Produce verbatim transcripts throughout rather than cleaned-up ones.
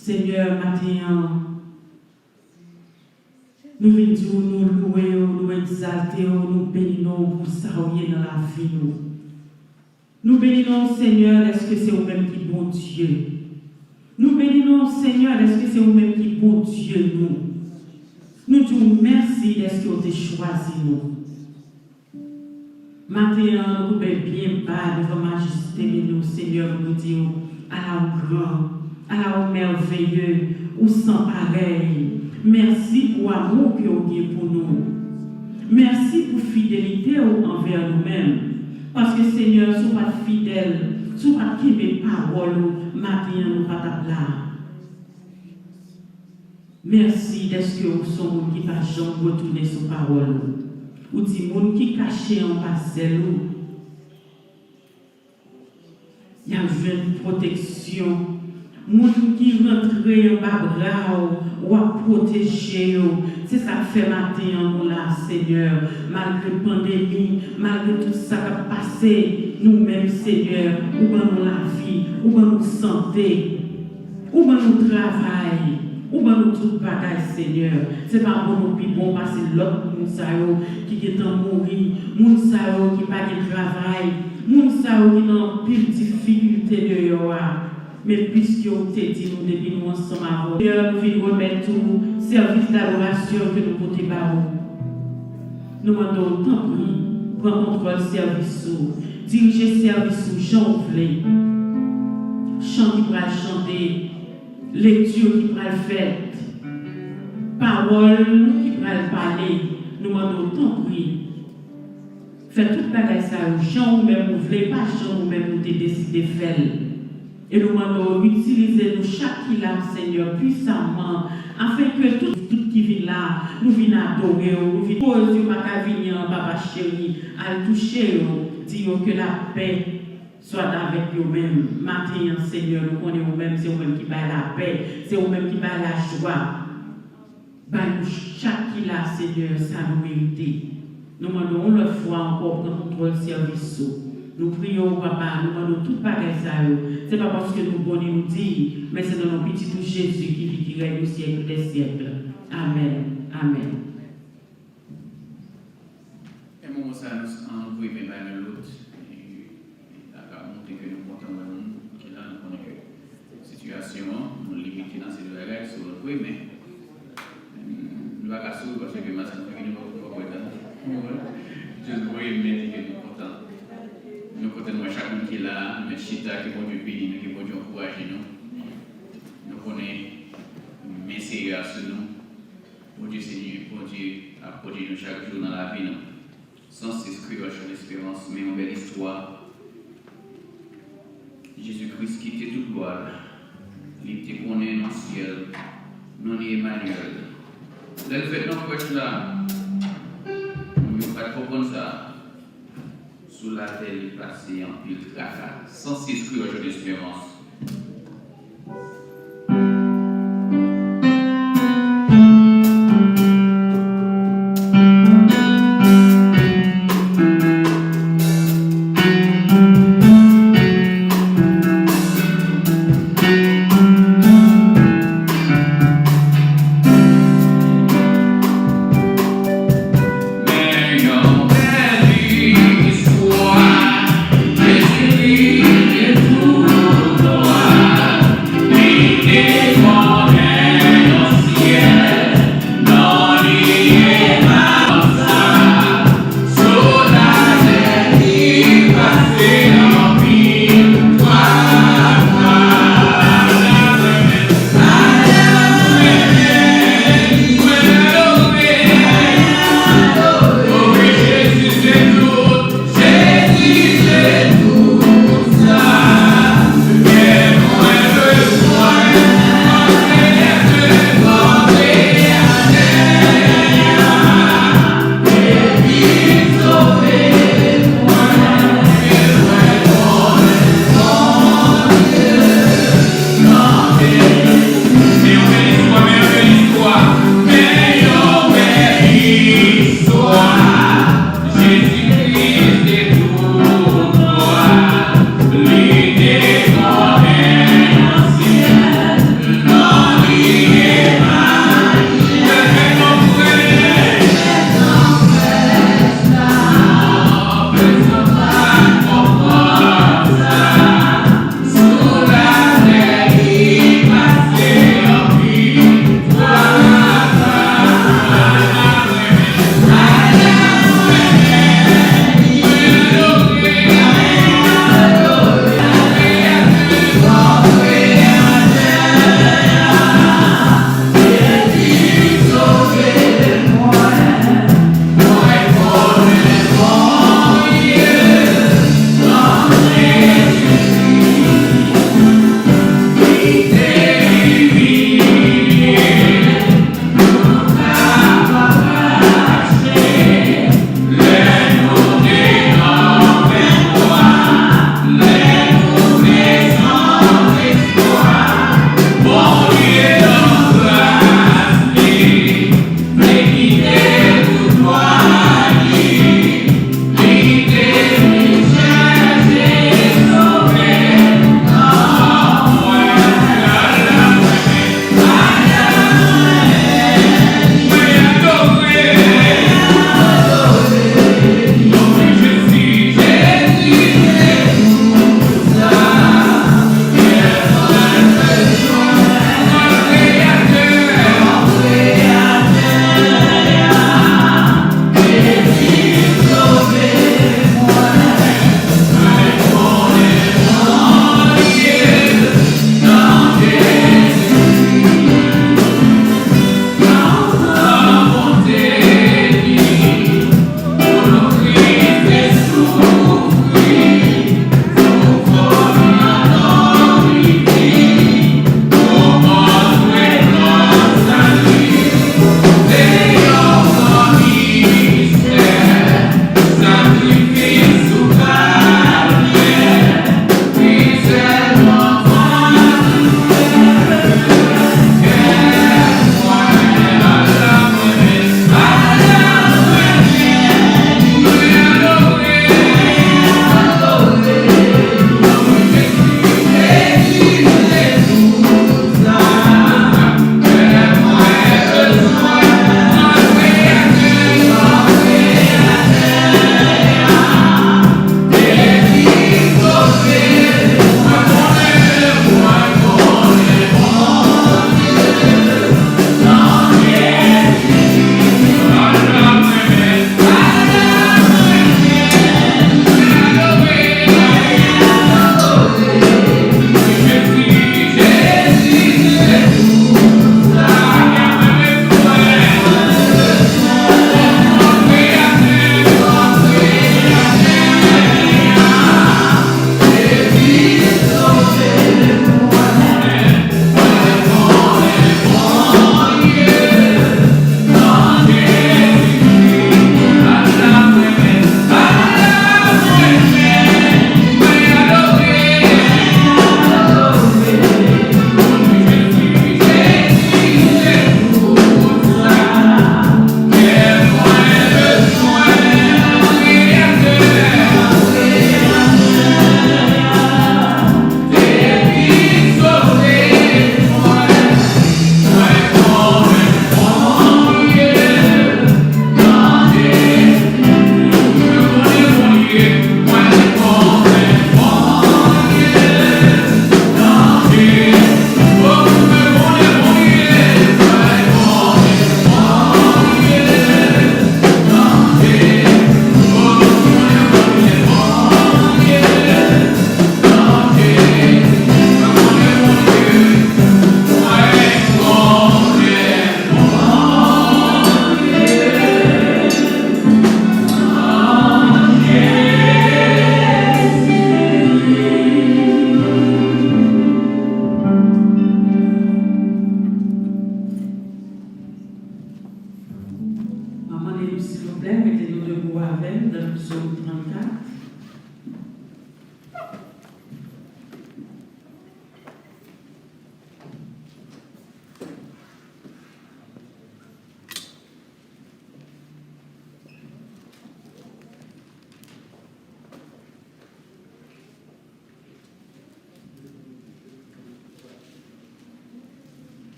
Senyè, maten an, nou vin di w, nou louwe w, nou egzalte w, nou beni non w pou sa w ye nan lavi nou. Nou beni non w, Senyè, dèske se ou menm ki Bondye. Nou beni non w, Senyè, dèske se ou menm ki Bondye nou. Nou di w mèsi dèske w te chwazi nou. Maten an, nou koube byen ba devan majeste men nou, Senyè, pou nou di w, ala ou gran, ala ou mèveye, ou san parèy. Mèsi pou amou ke w gen pou nou. Mèsi pou fidelite w anvè nou menm. Paske, Senyè, si w pa t fidèl, si w pa t kenbe pawòl ou, maten an, nou pa t ap la. Mèsi dèske ou se yon moun ki pa janm retounen sou pawòl ou. Ou di moun ki kache anba zèl ou, y ap jwenn pwoteksyon. Moun ki rantre anba bra w, w ap pwoteje yo. Se sa k fè maten an nou la, Senyè. Malgre pandemi, malgre tout sa k ap pase, nou menm, Senyè, ou ban nou lavi, ou ban nou sante. Ou ban nou travay, ou ban nou tout bagay, Senyè. Se pa pou nou pi bon pase lòt moun sa yo ki gentan mouri, moun sa yo ki pa gen travay, moun sa yo ki nan anpil difikilte deyò a. Men piske ou te di nou depi nou ansanm avè w, Senyè, nou vin remèt ou sèvis dadorasyon ke nou pote ba ou. Nou mande w, tanpri, pran kontwòl sèvis ou, dirije sèvis ou jan ou vle. Chan ki pral chante, lekti ki pral fèt, pawòl ki pral pale, nou mande w, tanpri, fè tout bagay sa yo jan ou menm ou vle, pa jan nou menm nou te deside fè l. E nou mande w itilize nou chak ki la, Senyè, pwisaman, afenke tout, tout ki vin la, nou vin adore w, nou vin koz yo pa ka vini an, Papa cheri, al touche yo, di yo ke lapè swa avèk yo menm. Maten an, Senyè, nou konnen ou menm, se ou menm ki bay lapè, se ou menm ki bay lajwa. Bay nou chak ki la, Senyè, sa nou merite. Nou mande w yon lòt fwa ankò, pran kontwòl sèvis ou. Nou priye w, Papa, nou mande w tout bagay sa yo. Se pa paske nou bon ni nou diy, men se nan non Pitit ou Jezi ki viv, ki règne au siècle des siècles. Amèn. Amèn. E moman sa a, nou ann voye men ba youn lòt. Sa ka montre ke nou kontan wè moun ki la, nou konnen ke sitiyasyon an, nou limite nan seri de bagay, so, nou voye men. Nou pa ka souri paske ke maten nou fini, nou pa kwè dan. Just voye men, di ke nou kontan. Nou kontan wè chak moun ki la, nou chita, ke Bondye beni nou, ke Bondye ankouraje nou. Nou konnen men Seyè a sou nou. Bondye Senyè, Bondye ap pwoteje nou chak jou nan lavi nou. San sis Kreyòl Chan Lesperans, men yon bèl istwa. Jezi Kris kite tout glwa l, li te konnen nan syèl, non li Emanyèl. Lè l fèt nan krèch la, moun yo pa t konprann sa. Sou latè, li pase anpil traka. San sis Kreyòl Chan Lesperans. Men yon bèl istwa, Jezi li te tou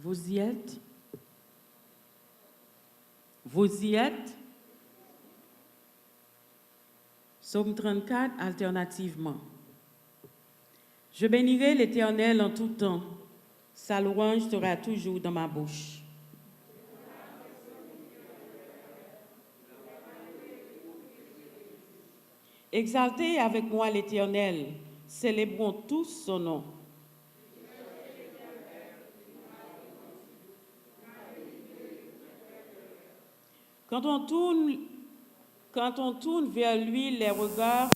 Vous y êtes? Vous y êtes? Psaume trente-quatre, alternativement. Je bénirai l'Éternel en tout temps. Sa louange sera toujours dans ma bouche. Exaltez avec moi l'Éternel, célébrons tous son nom. Quand on tourne, quand on tourne vers lui les regards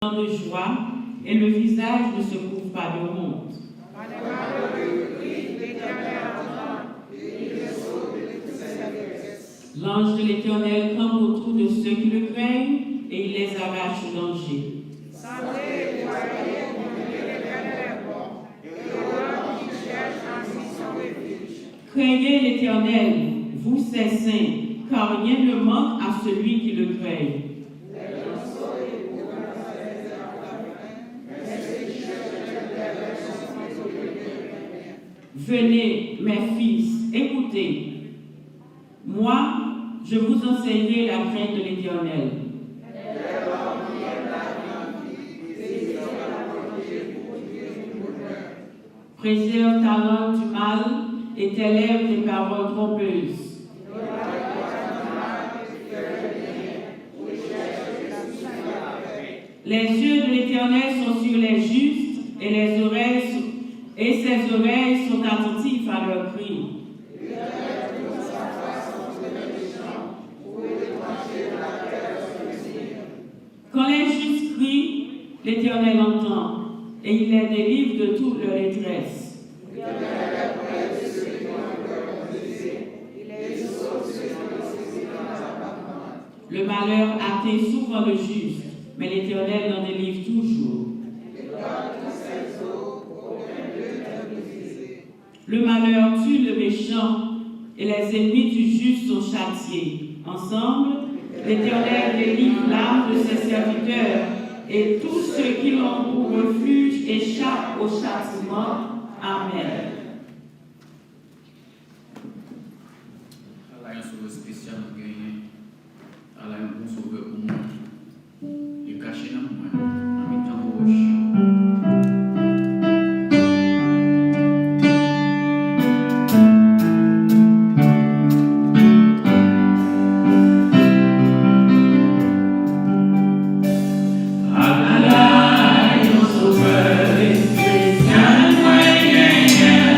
de joie et le visage ne se couvre pas de honte. L'ange de l'Éternel campe autour de ceux qui le craignent et il les arrache du danger. Craignez l'Éternel, vous ses saints, car rien ne manque à celui qui le craint. Venez, mes fils, écoutez. Moi, je vous enseignerai la crainte de l'Éternel. Préserve ta langue du mal et tes lèvres des paroles trompeuses. Les yeux de l'Éternel sont sur les justes et les oreilles sont- et ses oreilles sont attentives à leurs cris. Quand les justes crient, l'Éternel entend et il les délivre de toute leur détresse. Le malheur atteint souvent le juste, mais l'Éternel l'en délivre toujours. Le malheur tue le méchant et les ennemis du juste sont châtiés. Ensemble, l'Éternel délivre l'âme de ses serviteurs et tous ceux qui l'ont pour refuge échappent au châtiment. Amen. Ala yon sove espesyal nou genyen. Ala yon bon sove pou mwen. Li kache nan mwen, nan mitan wòch yo. Ala yon sove espesyal mwen genyen.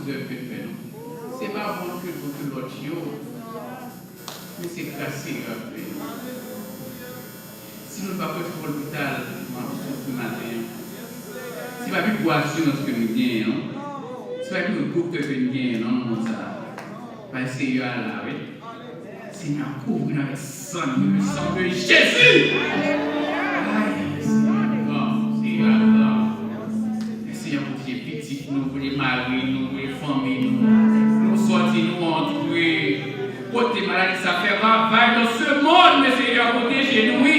Seyè ke l fè nou. Se pa bon ke bon ke lòt yo, men se gras Seyè a k fè nou. Si nou pa pran lopital, nou ap soufri maten an. Se pa pi gwo asirans ke nou genyen, non. Se pa pi gwo doktè ke nou genyen, non, nan mond sa a. Paske Seyè a la, wi. Seyè a kouvri nou avèk san li, le sang de Jésus. Ay, Seyè a gran, Seyè a gran. Seyè a pwoteje pitit nou, pwoteje mari nou, pwoteje fanmi nou. Nou sòti, nou antre. Kote maladi sa fè ravaj dans ce monde, men Seyè a pwoteje nou, wi.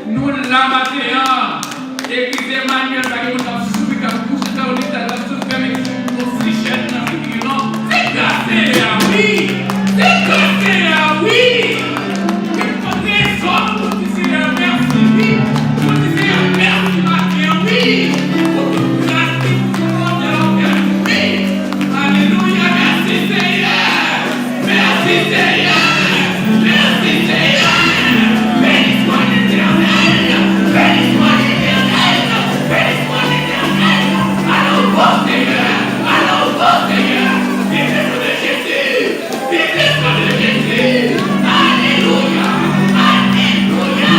Nou la maten an. Legliz Emmanuel, pa gen moun k ap soufri, k ap kouche nan lopital, k ap soufri, men nou fè chèn nan figi nou. Se gras Seyè a, wi. Se gras Seyè a, wi. Men nou pa t rezon pou di Seyè a mèsi, wi. Pou di Seyè a mèsi maten an, wi. Pou tout gras li, pou tout bonte l ap fè, wi. Alelouya, mèsi Seyè. Merci Seigneur, merci Seigneur, béni soit l'Éternel, béni soit l'Éternel, béni soit l'Éternel. Allons au Seigneur, allons au Seigneur, vive le nom de Jésus, vive le nom de Jésus. Alléluia, alléluia,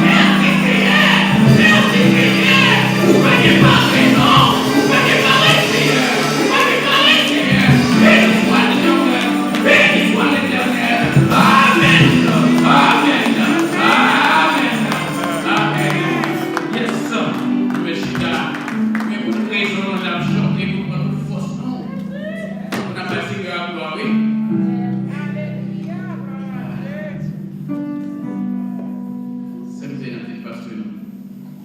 merci Seigneur, merci Seigneur. Ou pa gen parèy non, ou pa gen parèy Seigneur, ou pa gen parèy Seigneur. Béni soit l'Éternel. Béni soit l'Éternel. Amen. Amen. Amen. Amen. Yes. Nou mèt chita. Men pou tout rezon, nou ap chante, pou pran tout fòs nou. Pou n ap bay Seyè a glwa, wi. Sèvitè nan tèt pastè nou,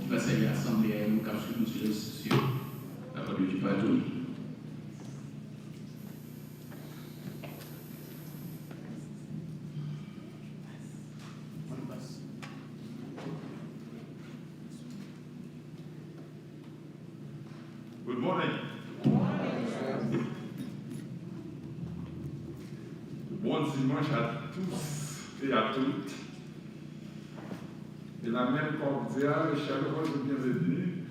ki va sèvi asanble a, nou k ap swiv nou sou rezo sosyo. La parole de Dieu partout. Good morning. Bon dimanche à tous et à toutes. Et la main cordiale et chaleureuse bienvenue,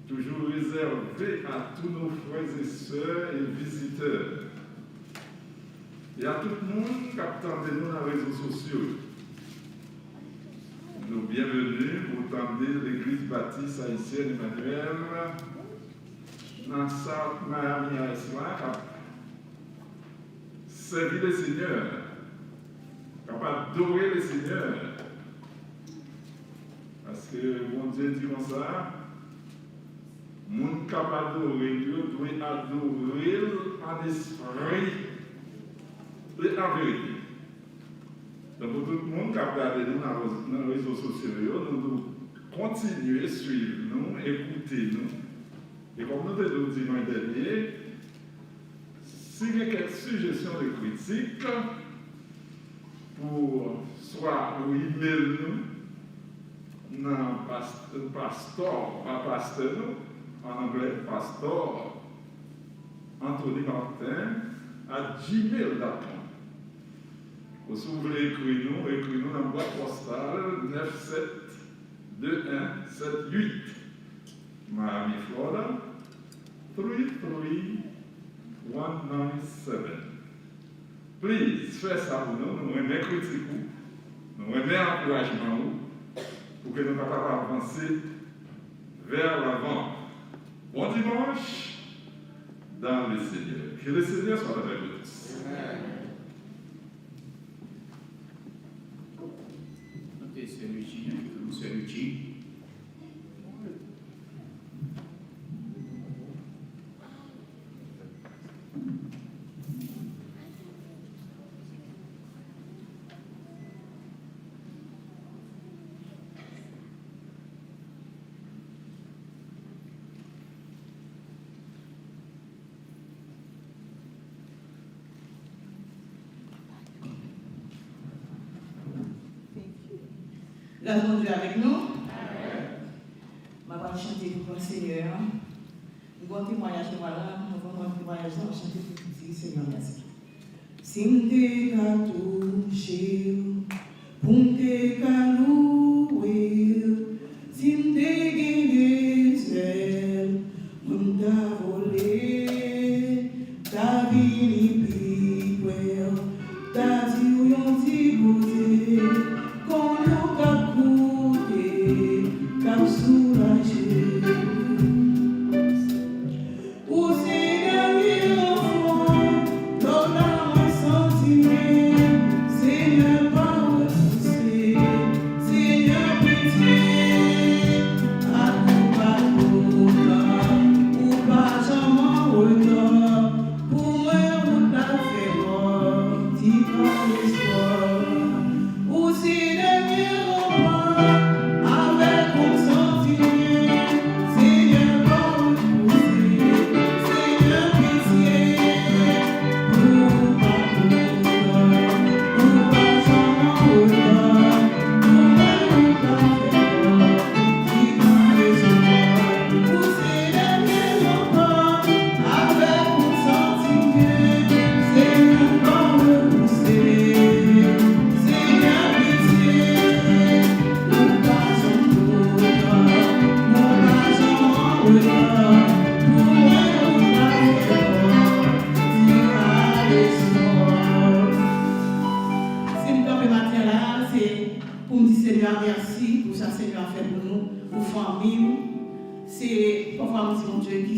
toujours réservée à tous nos frères et sœurs et visiteurs. E a tout moun k ap tande nou nan rezo sosyo yo. Nou byenveni pou tande Legliz Batis Ayisyèn Emmanuel nan South Miami Heights la k ap sèvi Lesenyè, k ap adore Lesenyè. Paske Bondye di konsa, moun k ap adore l yo dwe adore l an espri e an verite. Donk, pou tout moun k ap gade nou nan, nan rezo sosyo yo, nou dwe kontinye swiv nou, ekoute nou. E kòm nou te di w dimanch dènye, si gen kèk sijesyon de kritik, pou swa ou email nou nan past-, pastò, pa pastè nou, an anglè, pastò Anthony Martin at gmail dot com. Ou si w vle ekri nou, ekri nou nan bwat pòstal nèf sèt de en sèt uit, Miami, Florida, three three one nine seven. Please, fè sa pou nou. Nou renmen kritik ou. Nou renmen ankourajman ou pou ke nou kapab avanse vers l'avant. Bon dimanche dans le Seigneur. Que le Seigneur soit avec vous tous. Amen. Notez celui-ci, hein, celui-ci. Gras Bondye avèk nou. M ap al chante pou glwa Senyè a. M gen yon temwayaj nou pral rann, anvan m rann temwayaj la, m ap chante pou di Senyè a mèsi. Si m te ka touche w, pou m te ka louwe w, si m te gen de zèl, mwen m ta vole.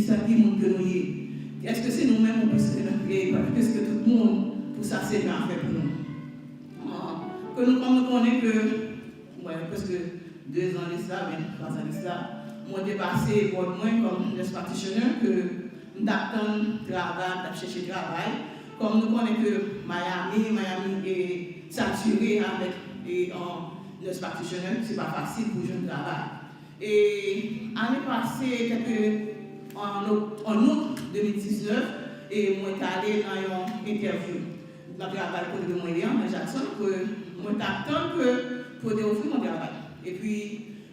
Sa ki moun ke nou ye? Èske se nou menm ou plis ke, plis ke tout moun pou sa Senyè a fè pou nou? Ah, ke nou, kòm nou konnen ke, mwen, prèske de zan de sa, men twa zan de sa, mwen te pase bòd mwen kòm nurse practitioner, ke m t ap tann travay, m t ap chèche travay. Kòm nou konnen ke Miami, Miami e satire avèk e, an nurse practitioner, se pa fasil pou jwenn travay. E ane pase, kèlke, an ok-, an out de mil diznèf, e mwen t ale nan yon entèvyou nan travay kote ke mwen ye an, nan Jackson, ke mwen t ap tann ke pou yo te ofri mwen travay. Epi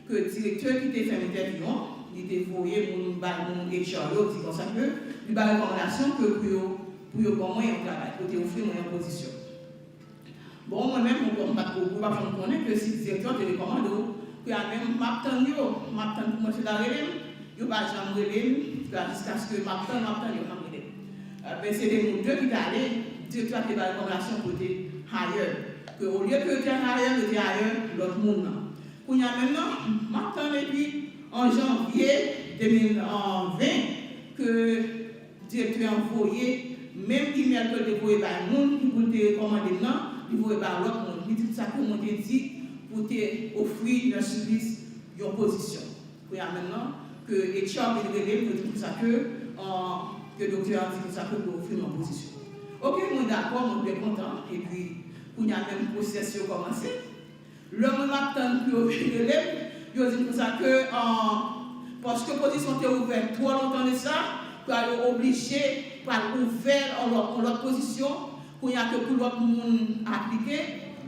ke direktè ki te fè m entèvyou an, li te voye moun bay moun H R yo, di konsa ke li bay rekòmandasyon ke pou yo, pou yo ban mwen yon travay, pou yo te ofri mwen yon pozisyon. Bon, mwen menm, mwen, m pa t ko, m pa t janm konnen ke si direktè te rekòmande w, ke a menm, m ap tann yo, m ap tann pou mwen se ta rele m, yo pa janm rele m, ke a jiskaske m ap tann, m ap tann, yo pa janm rele m. Ebyen, se te nou de ki t ale, direktè a te bay rekòmandasyon pou te hire, ke olye ke yo te hire, yo te hire lòt moun nan. Kounye a menm nan, m ap tann epi an janvye de mil ven, ke direktè an voye menm imèl ke l te voye bay moun ki pou l te rekòmande m nan, li voye bay lòt moun. Li di konsa ke mwen te di pou te ofri Nurse Sulis yon pozisyon. Kounye a menm nan, ke H R vin rele m, yo di konsa ke, an, ke doktè an di konsa ke pou ofri m yon pozisyon. Oke, mwen dakò, mwen byen kontan, epi kounye a menm pwosès yo kòmanse. Lè mwen m ap tann pou yo vin rele m, yo di m konsa ke, an, paske pozisyon te ouvè twò lontan de sa, ke yo oblije pral ouvè yon lòt, yon lòt pozisyon, kounye a ke pou lòt moun aplike,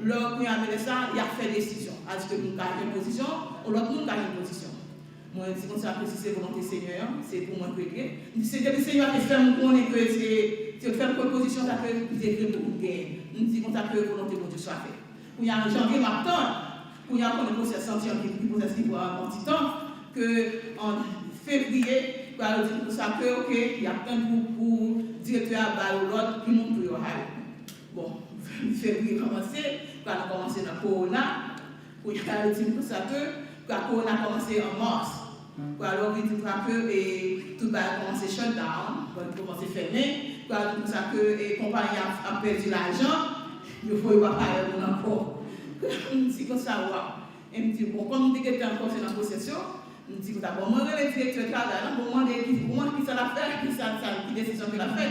lè kounye a menm lè sa, y ap fè desizyon. Adiske moun ka jwenn pozisyon, yon lòt moun ka jwenn pozisyon. Mwen di konsa ke si se volonte Senyè an, se pou mwen ke l ye. M di, se depi Senyè a te fè m konnen ke se, te fè m konn pozisyon sa ke li te vle pou m genyen. M di konsa ke volonte Bondye swa fèt. Kounye a, janvye m ap tann. Kounye a, konnen pwosès santi an ki, ki pwosès ki pran yon ti tan, ke an fevriye, kwa yo di m konsa ke, oke, y ap tann pou, pou direktè a ba yo lòd ki moun pou yo hire. Bon, fevriye kòmanse, kwa nou kòmanse nan kowona, kounye a, yo di m konsa ke, kwa kowona kòmanse an mas. Kwa lè w vin di m sa ke, e, tout bagay kòmanse shut down, bon, kòmanse fèmen, kwa di m sa ke, e, konpayi ap, ap pèdi lajan, yo voye pa pale moun ankò. M di konsa, waw. E m di, bon, kòm m te gentan kòmanse nan pwosès yo, m di konsa, bon, mwen rele direktè travay la, bon, mande ki, mwen, ki sa l ap fè, ki sa, sa, ki desizyon ke l ap fè.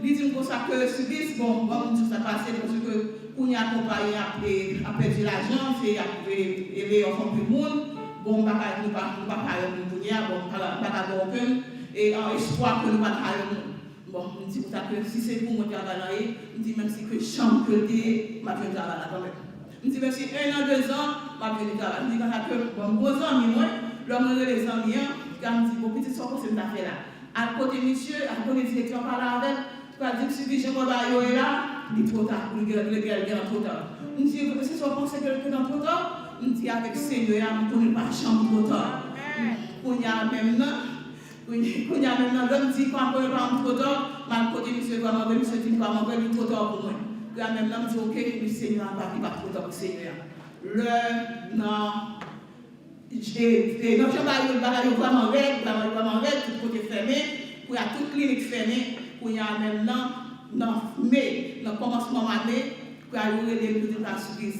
Li di m konsa ke Sulis, bon, bon, m di sa pase, paske kounye a konpayi ap, e, ap pèdi lajan, se y ap, e, e, lay off anpil moun. Bon, m pa ka, nou pa, nou pa ka wè moun kounye a, bon, m pa, m pa ka ba w okenn, e, an, espwa ke nou pa ka wè moun. Bon, m di konsa ke si se pou mwen travay la ye, m di menm si ke janm ke l te ye, m ap jwenn travay la kanmenm. M di menm si en an, de zan, m ap jwenn travay. M di konsa ke, bon, m gon zanmi mwen, lè mwen rele zanmi an, kwa m di, bon, pitit, sa w panse m ta fè la? Al kote misye, al kote direktè an pale avè l, kwa di m si jan mwen ba yo ye la, li twò ta, li gen, li gen, li gen twò ta. M di, se sa w panse ke, ke nan twò ta? M di, avèk Senyè a, m konnen pa janm twò ta. Kounye a menm nan, kounye, kounye a menm nan, lè m di, kwa m konnen pa janm twò ta, m al kote misye, kwa m antre, misye di m, kwa m antre, li twò ta pou mwen. Kounye a menm nan, m di, oke, li Senyè a, pa, li pa twò ta pou Senyè a. Lè nan E, e, nan jan bagay yo, bagay yo vrèman rèd, bagay yo vrèman rèd, tout kote fèmen, kounye a tout klinik fèmen, kounye a menm nan, nan me, nan kòmansman mwa me, kounye a yo rele m, yo di m, Sulis,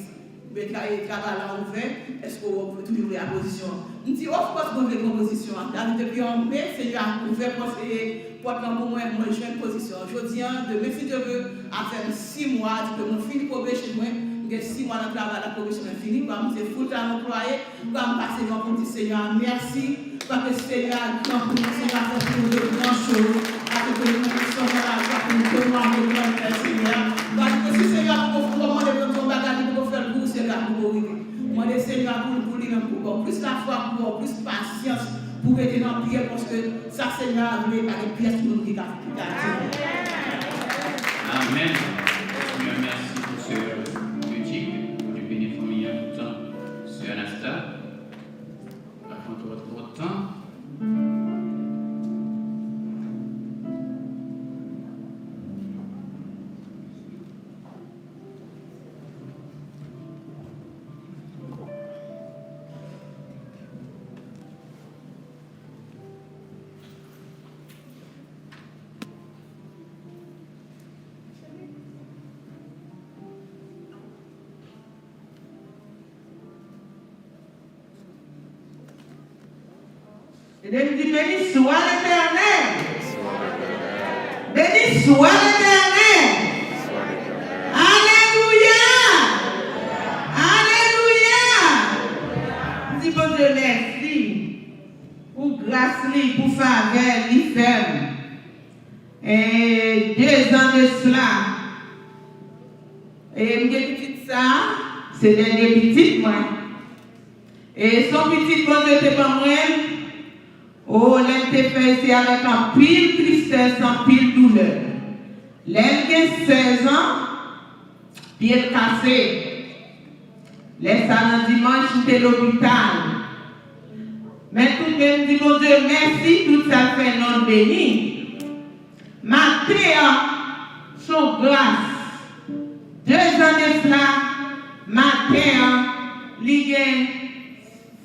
men tra-, e, travay la ouvè, èske w toujou vle a pozisyon an? M di, of course, mwen vle pran pozisyon an. Sa vle di depi an me, Senyè a ouvè pòs, e, pòt lan pou mwen, mwen jwenn pozisyon an. Jodi an, demen, si Dye vle, ap fè m sis mwa, di ke mwen fini probation mwen, m gen sis mwa nan travay la, probation mwen fini, kwa m se full time anplwaye, kwa m pase lwen pou m di Senyè a mèsi, paske Senyè a gran pou nou, Senyè a fè pou nou de gran choz, paske nou menm sèlman lajwa pou nou temwaye grandè Senyè a, paske si Senyè a poko fè w mande Bondye yon bagay, li poko fè l pou ou, se la poko rive. Mande Senyè a pou, pou li menm, pou ba w plis lafwa, pou ba w plis pasyans, pou rete nan pye, paske sa Senyè a vle, pa gen pyès moun ki ka, ki ka di. Amèn. Senyè, mèsi pou sè Eugene, Bondye beni fanmi an toutan. Sè Anasta, pa pran twò, twò tan. Ede m di, béni soit l'Éternel. Béni soit l'Éternel. Alelouya. Alelouya. M di Bondye mèsi pou gras li, pou favè li fè m. E dezan de sila, e m gen pitit sa, se dènye pitit mwen. E se yon pitit Bondye te ban mwen. O, lè l te fèt, se avèk anpil tristès, anpil doulè. Lè l gen sèz an, pye l kase. Lè sa nan dimanch, m te lopital. Men tout menm di Bondye mèsi, tout sa l fè non l beni. Maten an, se yon gras. Dezan de sila, maten an, li gen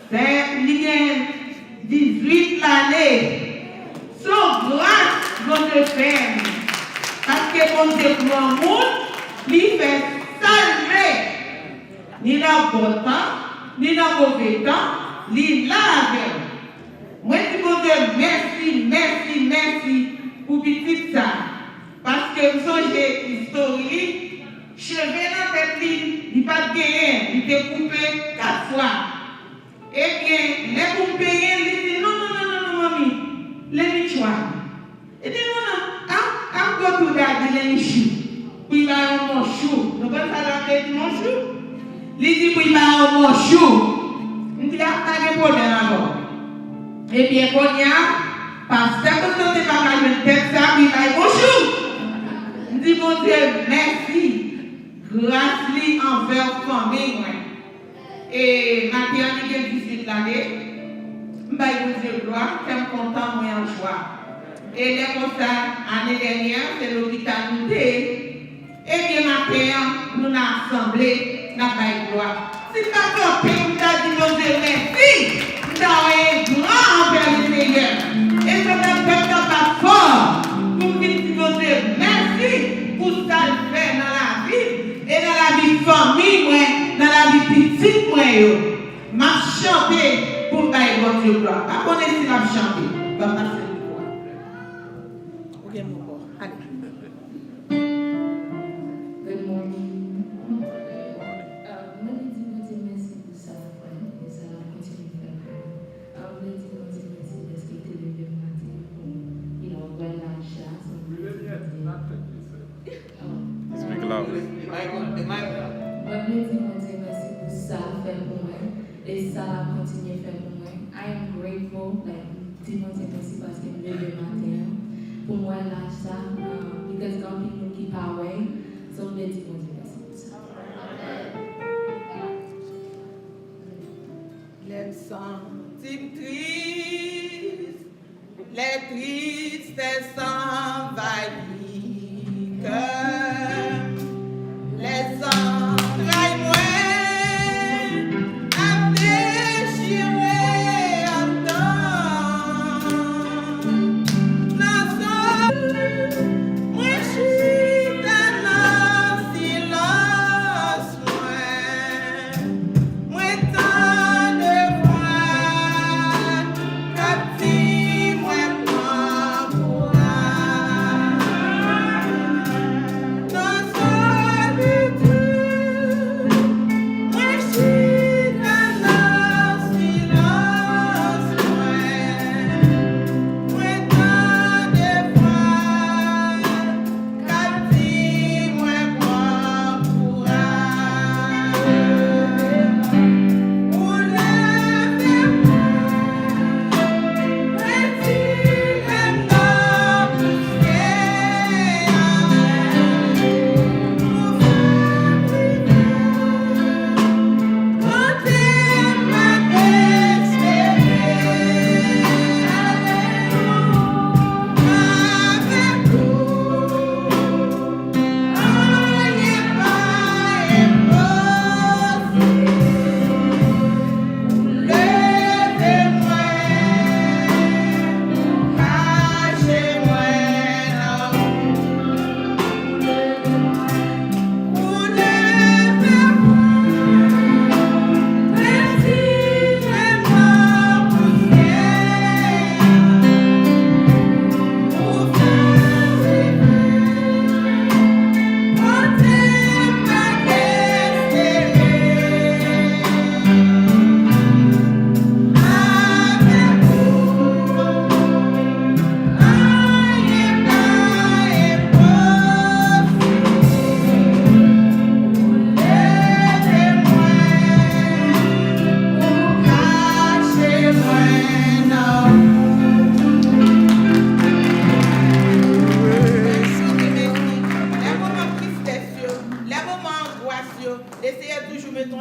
sè, li gen dizuit lane. Se yon gras Bondye fè m. Paske Bondye pran moun, li fè sa l vle. Ni nan bon tan, ni nan move tan, li la avè m. Mwen di Bondye mèsi, mèsi, mèsi pou pitit sa. Paske m sonje istori li, cheve nan tèt li, li pa t genyen, li te koupe kat fwa. Ebyen, lè pou m penyen l, li di, "Non, non, non, non, non, manmi, let me try." Li di, "Non, non, I'm, I'm go to daddy, let me shoe." Pou l ba l yon monchou. Nou konn sa l ap vle di monchou? Li di pou l ba l yon monchou. M di, "A, pa gen pwoblèm avè w." Ebyen, kounye a, pastè Konstantin pa ka jwenn tèt sa pou l bay monchou. M di Bondye mèsi, gras li anvè fanmi mwen. E maten an, li gen dizuit lane. M bay Bondye glwa, kè m kontan, mwen an jwa. E lè konsa, ane dènyè, se lopital nou te ye. Ebyen, maten an, nou nan asanble, n ap bay glwa. Si m pa kanpe pou m ta di Bondye mèsi, m ta wè gran anvè Lesenyè. E se nan fèt nan bat fò pou m vin di Bondye mèsi pou sa l fè nan lavi m e nan lavi fanmi mwen, nan lavi pitit mwen yo. M ap chante pou m bay Bondye glwa. Pa konnen si l ap chante. Ban m pase mikwo a. Ou gen mo kò. Ale. Good morning. Uh, mwen vle di Bondye mèsi pou sa l fè e sa l ap kontinye fè pou mwen. Uh, mwen vle di Bondye mèsi dèske l te leve m maten pou, you know, wè laj sa, so mwen vle di Bondye. Speak loud. Mwen vle di Bondye mèsi pou sa l fè pou mwen e sa l ap kontinye fè pou mwen. I am grateful, like, m di Bondye mèsi paske m leve maten an pou m wè laj sa, uh, because gen anpil moun ki pa wè, so m vle di Bondye mèsi pou sa. Lè m santi m tris, lè tristès anvayi kè m, lè zantray mwen ap dechire anndan m, nan sa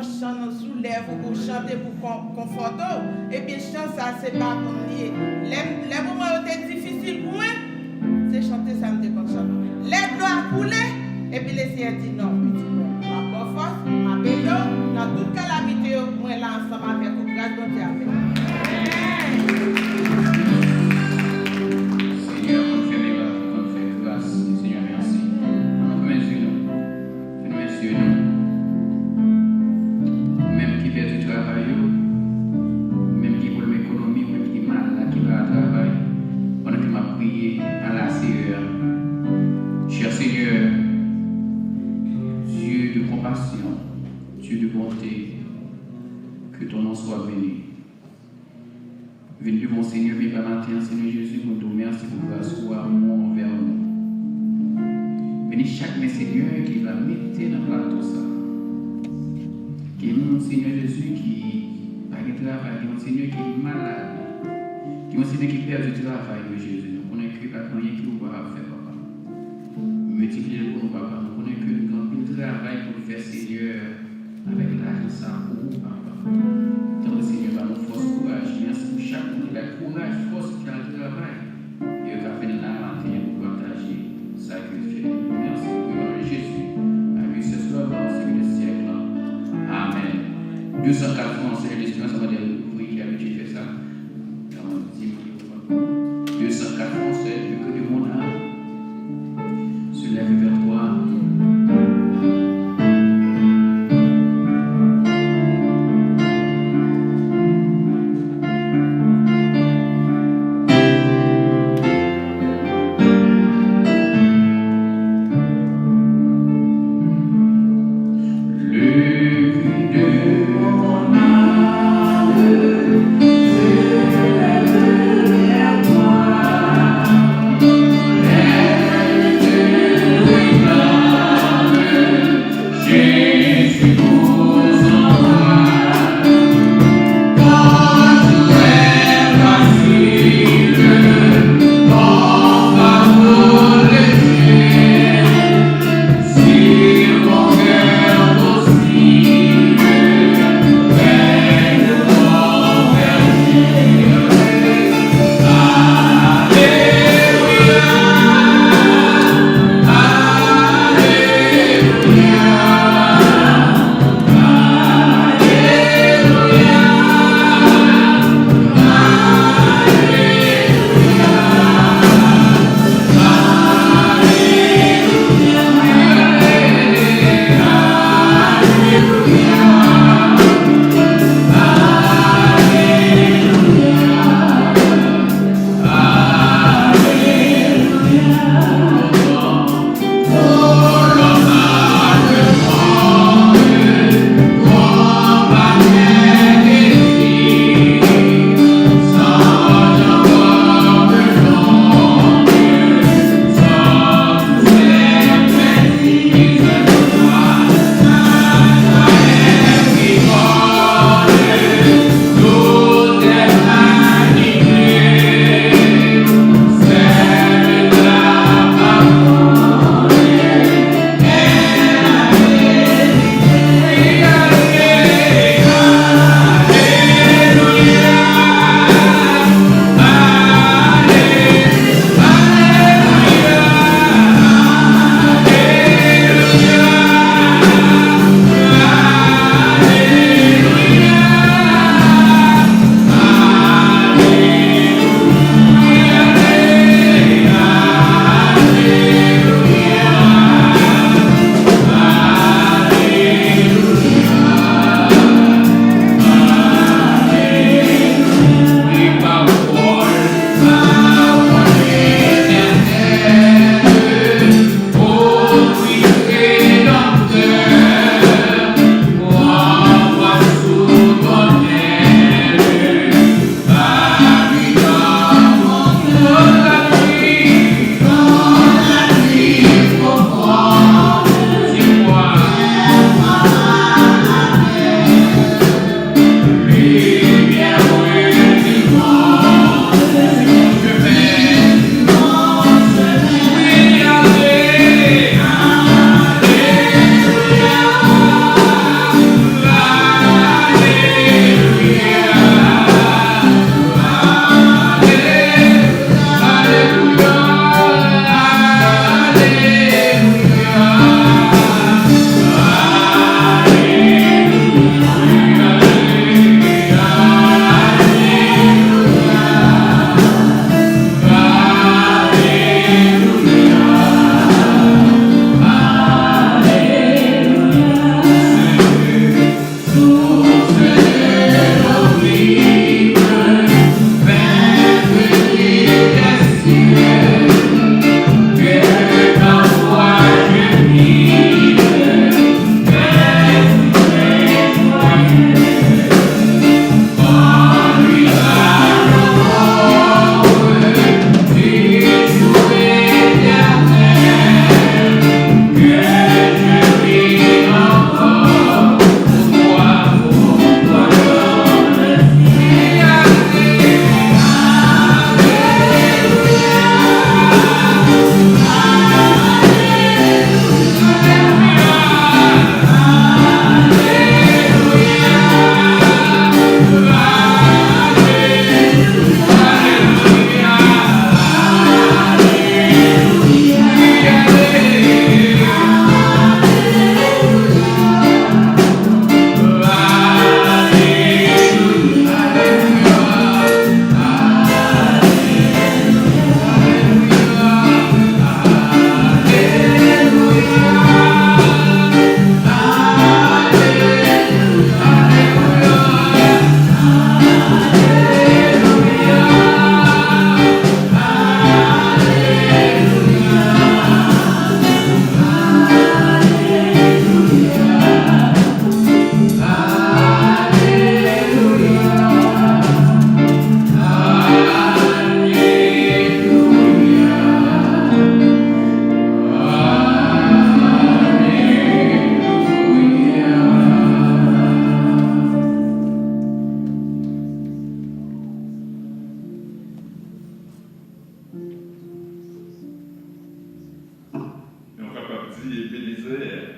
chan nan soulèv ou pou chante pou kon- konfòte w, ebyen chan sa se pa pou m li ye. Lè, lè moman yo te difisil pou mwen, se chante sa m te konn chante. Lè dlo a koule, epi Lesenyè di non, pitit mwen, m ap ba w fòs, m ap ede w nan tout kalamite yo, mwen la ansanm avèk ou, gras Bondye avèk ou. Senyè, konn fè mirak, konn fè gras, Senyè, mèsi. Ann nou fèmen zye nou. Fèmen zye nou. Ou menm ki pèdi travay ou, ou menm ki gen pwoblèm ekonomi, ou menm ki malad, ki pa ka travay, pandan ke m ap priye, pale a Seyè a. Cher Seigneur, Dieu de compassion, Dieu de bonté, que ton nom soit béni. Vin devan w, Senyè, byen ba maten an, Senyè Jezi, pou n di w mèsi pou gras ou, amou anvè nou. Beni chak men, Senyè, ki va mete nan plato sa. Gen moun, Senyè Jezi, ki pa gen travay, gen moun, Senyè, ki malad, gen moun, Senyè, ki pèdi travay yo, Jezi. Nou konnen ke pa gen anyen ke ou pa ka fè, papa. Miltipliye l pou nou, papa. Nou konnen ke nou gen anpil travay pou nou fè, Senyè, avèk lajan sa pou ou, papa. Tanpri, Senyè, ba nou fòs, kouraj. Mèsi pou chak moun ki bay kouraj, fòs, ki al travay. E yo ka vin la maten pou pataje sa ke yo fè. Mèsi pou non de Jezi. Ak Jezi sou la, Senyè de syèk la. Amèn. De san kat franc, Senyè de syèk la, sa mande pou ki abitye fè sa. Kòman di, deux cent quatre Français, vu que du monde a se lève vers toi. Dit Ébenezer,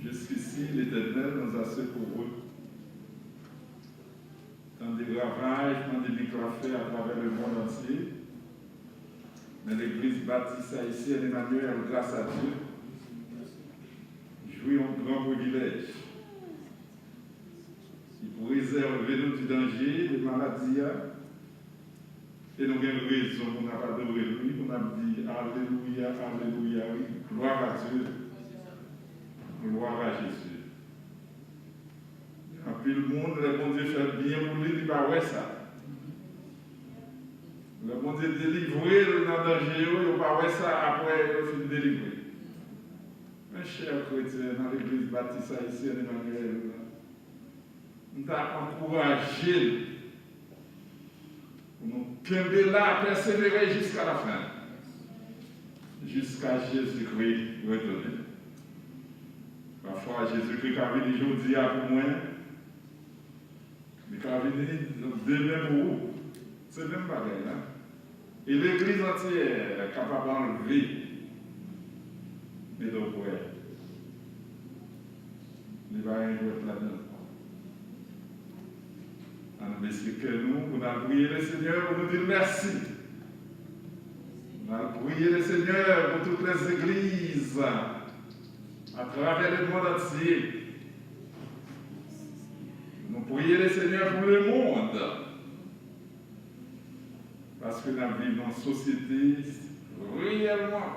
jusqu'ici, l'Éternel nous a secourus. Tant de ravages pandémiques a fait à travers le monde entier, mais l'Église Baptiste Haïtienne Emmanuel, grâce à Dieu, jouit un grand privilège. Li prezève nou di danje, de maladi a, e nou gen rezon pou n ap adore l, wi, pou n ap di, alelouya, alelouya, wi, gloire à Dieu, gloire à Jésus. Gen anpil moun, lè Bondye fè byen pou li, li pa wè sa. Lè Bondye delivre l nan danje yo, yo pa wè sa apre yo fin delivre. Mes chers chrétiens, nan Legliz Batis Ayisyen Emanuel, m ta ankouraje n pou nou kenbe la, pèsevere jiska lafen, jiska Jezikri retounen. Pafwa, Jezikri ka vini jodi a pou mwen, li ka vini demen pou ou. Se menm bagay la. E legliz antyè kapab anlve. Mete w kwè. Li pa gen jwèt ladan l. Ann bese kè nou pou n al priye Lesenyè, pou nou di l mèsi. N al priye Lesenyè pou tout lèzegliz atravè lemonn antye. Nou priye Lesenyè pou lemonn. Paske n ap viv nan yon sosyete reyèlman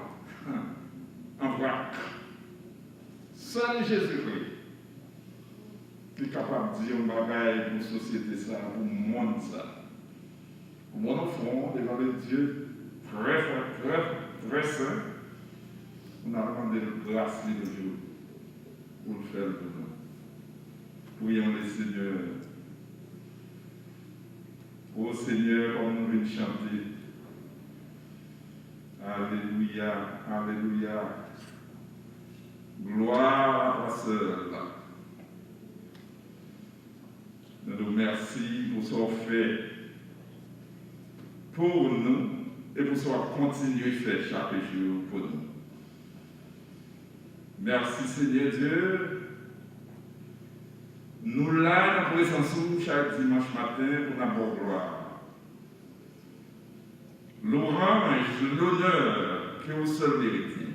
an vrak. Sèl Jezikri ki kapab di yon bagay pou sosyete sa a, pou monn sa a. Pou mwen, nou fwon devan le Dye trè, trè, trè sen, pou n ap mande l gras li toujou, pou l fè l pou nou. Priyons le Seigneur. O Senyè, kòm nou vin chante, alelouya, alelouya, gloire à toi seul. Nou di w mèsi pou sa w fè pou nou e pou sa w ap kontinye fè chak jou pou nou. Mèsi, Senyè Dye. Nou la nan prezans ou chak dimanch maten pou n ap ba w glwa. Louanj, lonè ke ou sèl merite.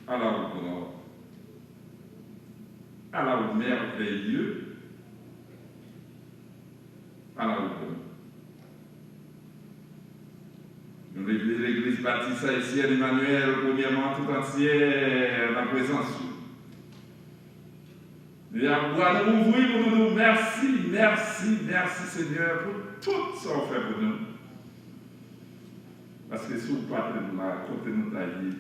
Ala ou gran. Ala ou mèvèye. Ala ou bon. Nou leve Legliz Batis Ayisyen Emanuel, premyèman, tout antyè nan prezans ou. E ap bra nou ouvri pou nou di w mèsi, mèsi, mèsi, Senyè, pou tout sa w fè pou nou. Paske si w pa te la, kote nou ta ye?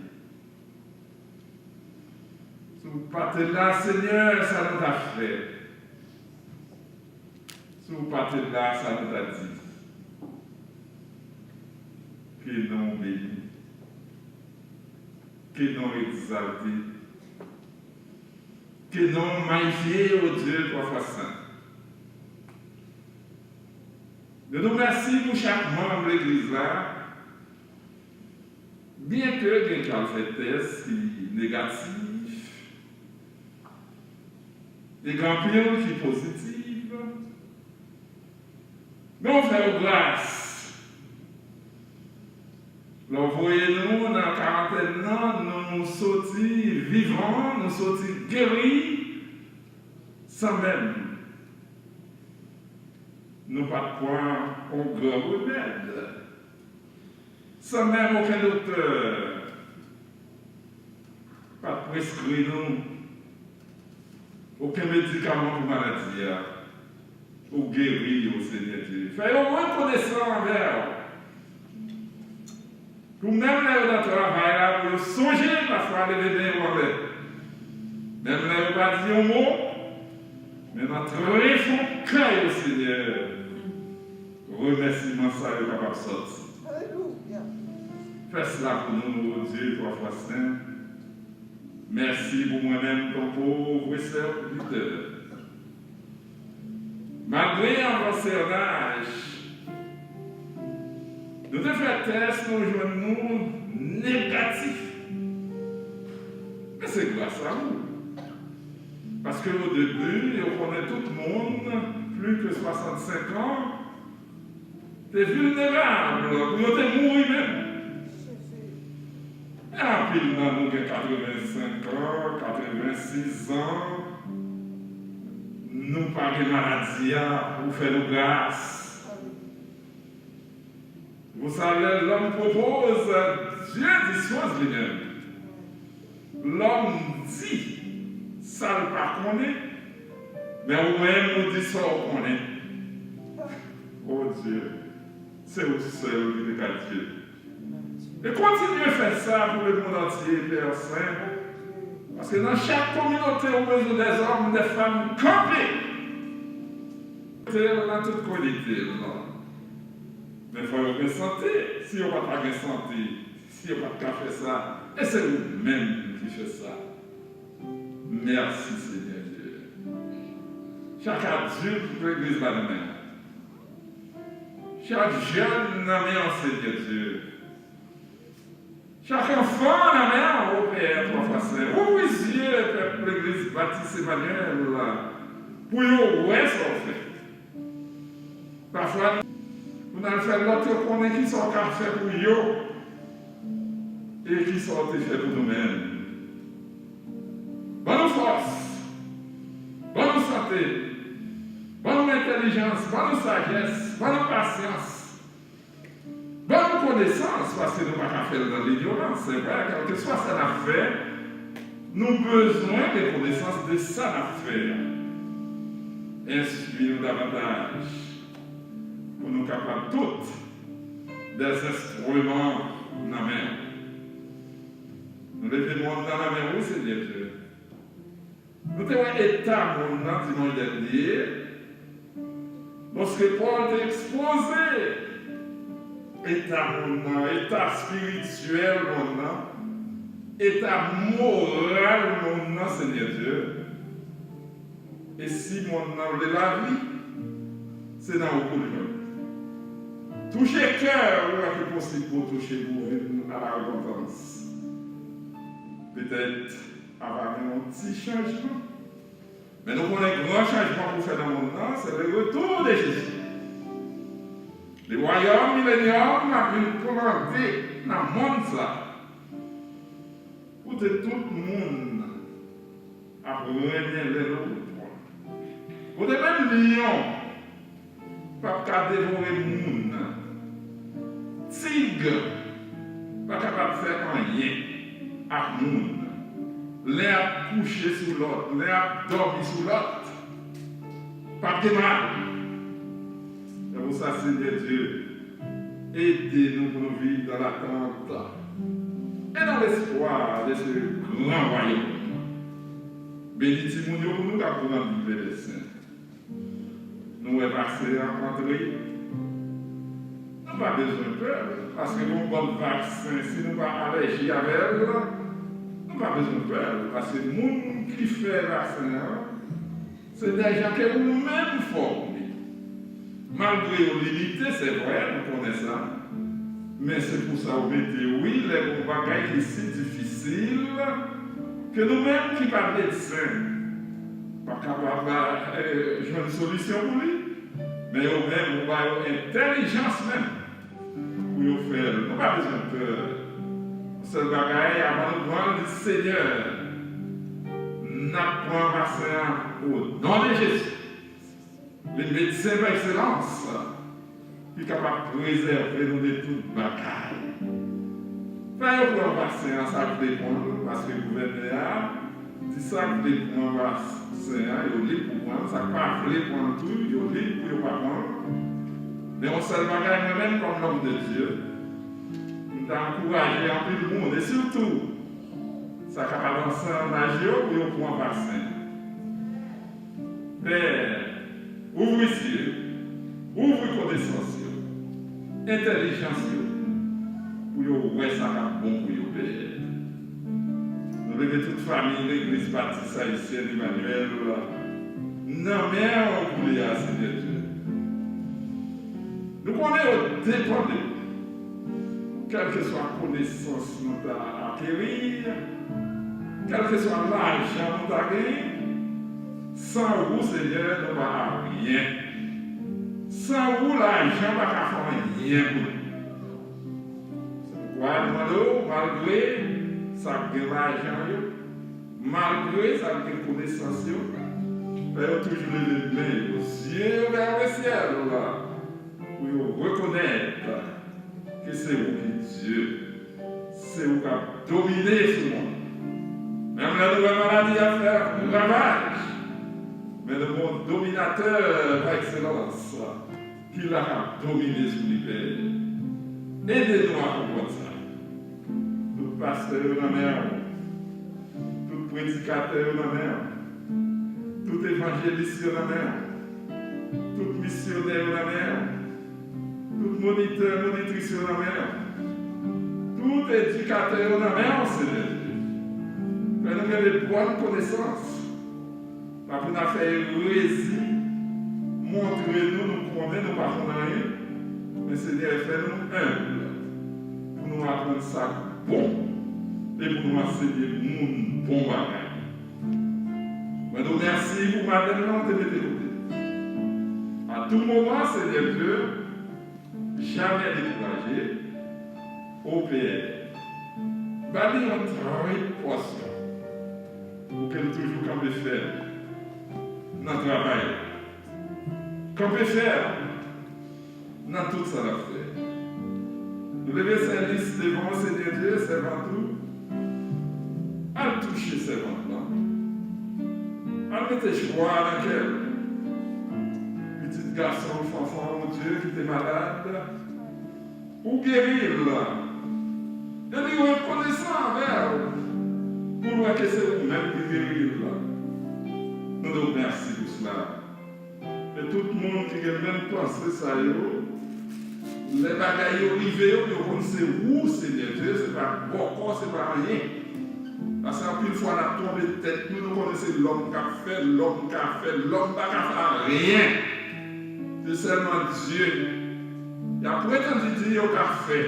Si w pa te la, Senyè, sa nou ta fè? Si w pa te la, sa nou ta di? Ke non w beni. Ke non w egzalte. Ke non w mayifye, o Dye twa fwa sen. Nou di w mèsi pou chak manm legliz la. Byenke gen k al fè tès ki negatif, e gen anpil ki pozitif, men w fè yo gras. Lè w voye nou nan karantèn nan, nou soti vivan, nou soti geri, san menm nou pa t pran yon gran remèd. San menm okenn doktè pa t preskri nou okenn medikaman pou maladi a, ou geri yo, Senyè Dye. Fè yo rekonesan anvè w. Pou menm lè yo nan travay la, pou yo sonje pafwa leve men yo anlè. Menm lè yo pa di yon mo, men nan trè fon kè yo, Senyè, remèsiman sa yo kapab sòti. Alelouya. Fè sila pou nou, o Dye twa fwa sen. Mèsi pou mwen menm, ton pov sèvitè. Malgre anvan sènaj, nou te fè tès, nou jwenn nou negatif. Men se gras a ou. Paske o debi, yo konnen tout moun, plis ke swasannsenk an, te vilnerab pou yo te mouri menm. Men anpil nan nou gen katrevensenk an, katrevensis an, nou pa gen maladi a pou fè nou gras. Pou sa, lè lòm pwopoze, Dye dispose li menm. Lòm di sa l pa konnen, men ou menm ou di sa w konnen. O Dye, se ou sèl ki te ka Dye. E kontinye fè sa pou lemonn antye, Pè Sen. Paske nan chak kominote, ou bezwen dèzòm, dèfanm kanpe. Te nan tout kwalite, non. Men fò yo gen sante. Si yo pa ta gen sante, si yo pa t ka fè sa, e se ou menm ki fè sa. Mèsi, Senyè Dye. Chak adilt legliz la nan men w. Chak jèn nan men w, Senyè Dye. Chak anfan nan men w, o Pè, twa fwa sen. Ouvri zye pèp legliz Batis Emanyèl la pou yo wè sa w fè. Pafwa, pou n al fè lòt yo konnen kisa w ka fè pou yo e kisa w te fè pou nou menm. Ban nou fòs, ban nou sante, ban nou entèlijans, ban nou sajès, ban nou pasyans. Ban nou konesans, paske nou pa ka fè l nan linyorans. Se vre, kèlkeswa sa n ap fè, nou bezwen gen konesans de sa n ap fè a. Enstwi nou davantaj pou nou kapab tout dèzenstriman nan men w. Nou leve monn nan nan men w, Senyè Dye. Nou te wè eta monn nan dimanch dènye, lòske Pòl te ekspoze eta monn nan, eta espirityèl monn nan, eta moral monn nan, Senyè Dye. E si monn nan vle lavi, se nan ou pou l jwenn. Touche kè ou, wè ki posib pou w touche pou w vin a la repantans. Petèt, ava gen yon ti chanjman. Men nou konnen gran chanjman pou fè nan monn nan, se le retour de Jésus. Le wayòm milenyòm ap vin plante nan monn sa. Kote tout moun ap rennen lè lotwa. Kote menm lyon p ap ka devore moun. Tig pa kapab fè anyen ak moun. Len ap kouche sou lòt, len ap dòmi sou lòt. P ap gen mal. Se pou sa, Senyè Dye, ede nou pou nou viv dans l'attente et dans l'espoir de ce grand royaume. Beni timoun yo pou nou k ap grandi, Pè Sen. Nou wè vaksen an antre. Nou pa bezwen pè, paske gon bann vaksen, si nou pa alèji avè l, nou pa bezwen pè, paske moun ki fè vaksen an, se dèjan ke ou menm fòme. Malgre yo limite, se vre, nou konnen sa. Men se pou sa yo mete, wi, lè gon bagay ki si difisil, ke nou menm ki pa medsen, pa kapab, eh, jwenn solisyon pou li. Men yo menm, ou ba yo entèlijans menm pou yo fè l. Nou pa bezwen pè. Sèl bagay, avan nou pran l, di, Senyè, n ap pran vaksen an o non de Jezi. Li medsen pa ekselans ki kapab prezève nou de tout bagay. Fè yo pran vaksen an, sa k vle pran l, paske gouvènè a di sa k vle pran vaksen an, yo lib pou pran l, sa k pa vle pran l tou, yo lib pou yo pa pran l. Men yon sèl bagay, mwen menm, kòm lòm de Dye, m ta ankouraje anpil moun, e sitou sa k ap avanse an aj yo, pou yo pran vaksen an. Pè, ouvri zye yo, ouvri konesans yo, entèlijans yo, pou yo wè sa k ap bon pou yo, Pè. Nou leve tout fanmi Legliz Batis Ayisyèn Emanuel nan men w pou li a, Senyè Dye. Nou konnen yo depann de ou. Kèlkeswa konesans nou ta akeri, kèlkeswa lajan nou ta genyen, san ou, Senyè, nou pa anyen. San ou, lajan pa ka fè anyen pou nou. Se poukwa nou mande w, malgre sa k gen lajan yo, malgre sa k gen konesans yo, fè yo toujou leve men yo, zye yo vè lesyèl, pou yo rekonèt ke se ou ki Dye, se ou k ap domine sou mond. Menm lè nou wè maladi ap fè ravaj, men nou gen yon dominatè pa ekselans ki la k ap domine sou li, Pè. Ede nou a konprann sa. Tout pastè yo nan men w. Tout predikatè yo nan men w. Tout evanjelis yo nan men w. Tout misyonè yo nan men w. Tout monitè, monitris yo nan men w. Tout edikatè yo nan men w, Senyè Dye. Fè nou gen de bòn konesans. Pa pou n ap fè erezi, montre nou nou konnen nou pa konn anyen, men Senyè, fè nou enb pou nou aprann sa k bon e pou nou ansenye moun bon bagay. Mwen di w mèsi pou madanm nan ou te mete kote m. A tou moman, Senyè Dye, jamè dekouraje. O Pè, ba li yon trip pòsyon pou ke l toujou kanpe fèm nan travay la. Kanpe fèm nan tout sa l ap fè. Nou leve sèvis devan w, Senyè Dye, sèvant ou. Al touche sèvant lan. Al mete jwa nan kè l. Pitit gason w, fanfan w, Dye, ki te malad, ou geri l. E li rekonesan anvè w pou l wè ke se ou menm ki geri l. Nou di w mèsi pou sila. E tout moun ki gen menm panse sa yo, lè bagay yo rive yo, yo konn se ou, Senyè Dye, se pa bòkò, se pa anyen. Paske anpil fwa n ap twonpe tèt nou, nou konnen se lòm k ap fè, lòm ka fè, lòm pa ka fè anyen. Se sèlman Dye. Y ap pretann di yo ka fè.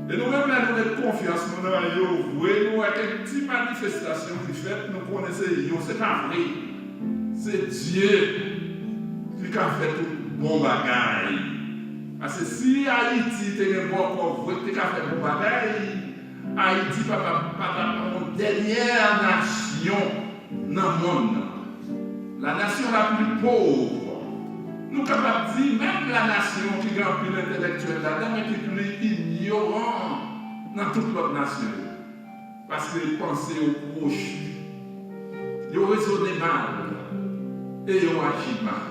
E nou menm lè nou met konfyans nou nan yo vre, nou wè kèk ti manifestasyon ki fèt, nou konnen se yo, se pa vre. Se Dye ki ka fè tout bon bagay. Paske si Ayiti te gen bòkò vre, te ka fè bon bagay, Ayiti pa, pa, pa t ap yon dènyè nasyon nan monn nan. La nation la plus pauvre. Nou kapab di, menm la nation ki gen anpil entèlektyèl ladan, men ki pli inyoran nan tout lòt nasyon yo. Paske panse yo kwochi. Yo rezone mal. E yo aji mal.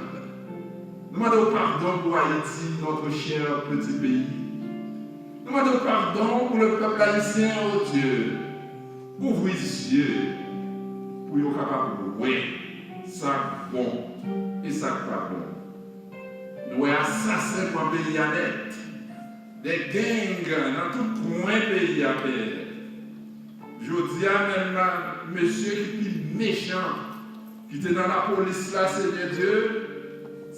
Nou mande w padon pou Ayiti, notre cher petit pays. Nou mande w padon pou le peuple haïtien, o Dye. Ouvri zye pou yo kapab wè sa k bon e sa k pa bon. Nou wè asasen pran peyi a nèt. De gang nan tout kwen peyi a, Pè. Jodi a menm, mesye ki pi mechan ki te nan lapolis la, Senyè Dye,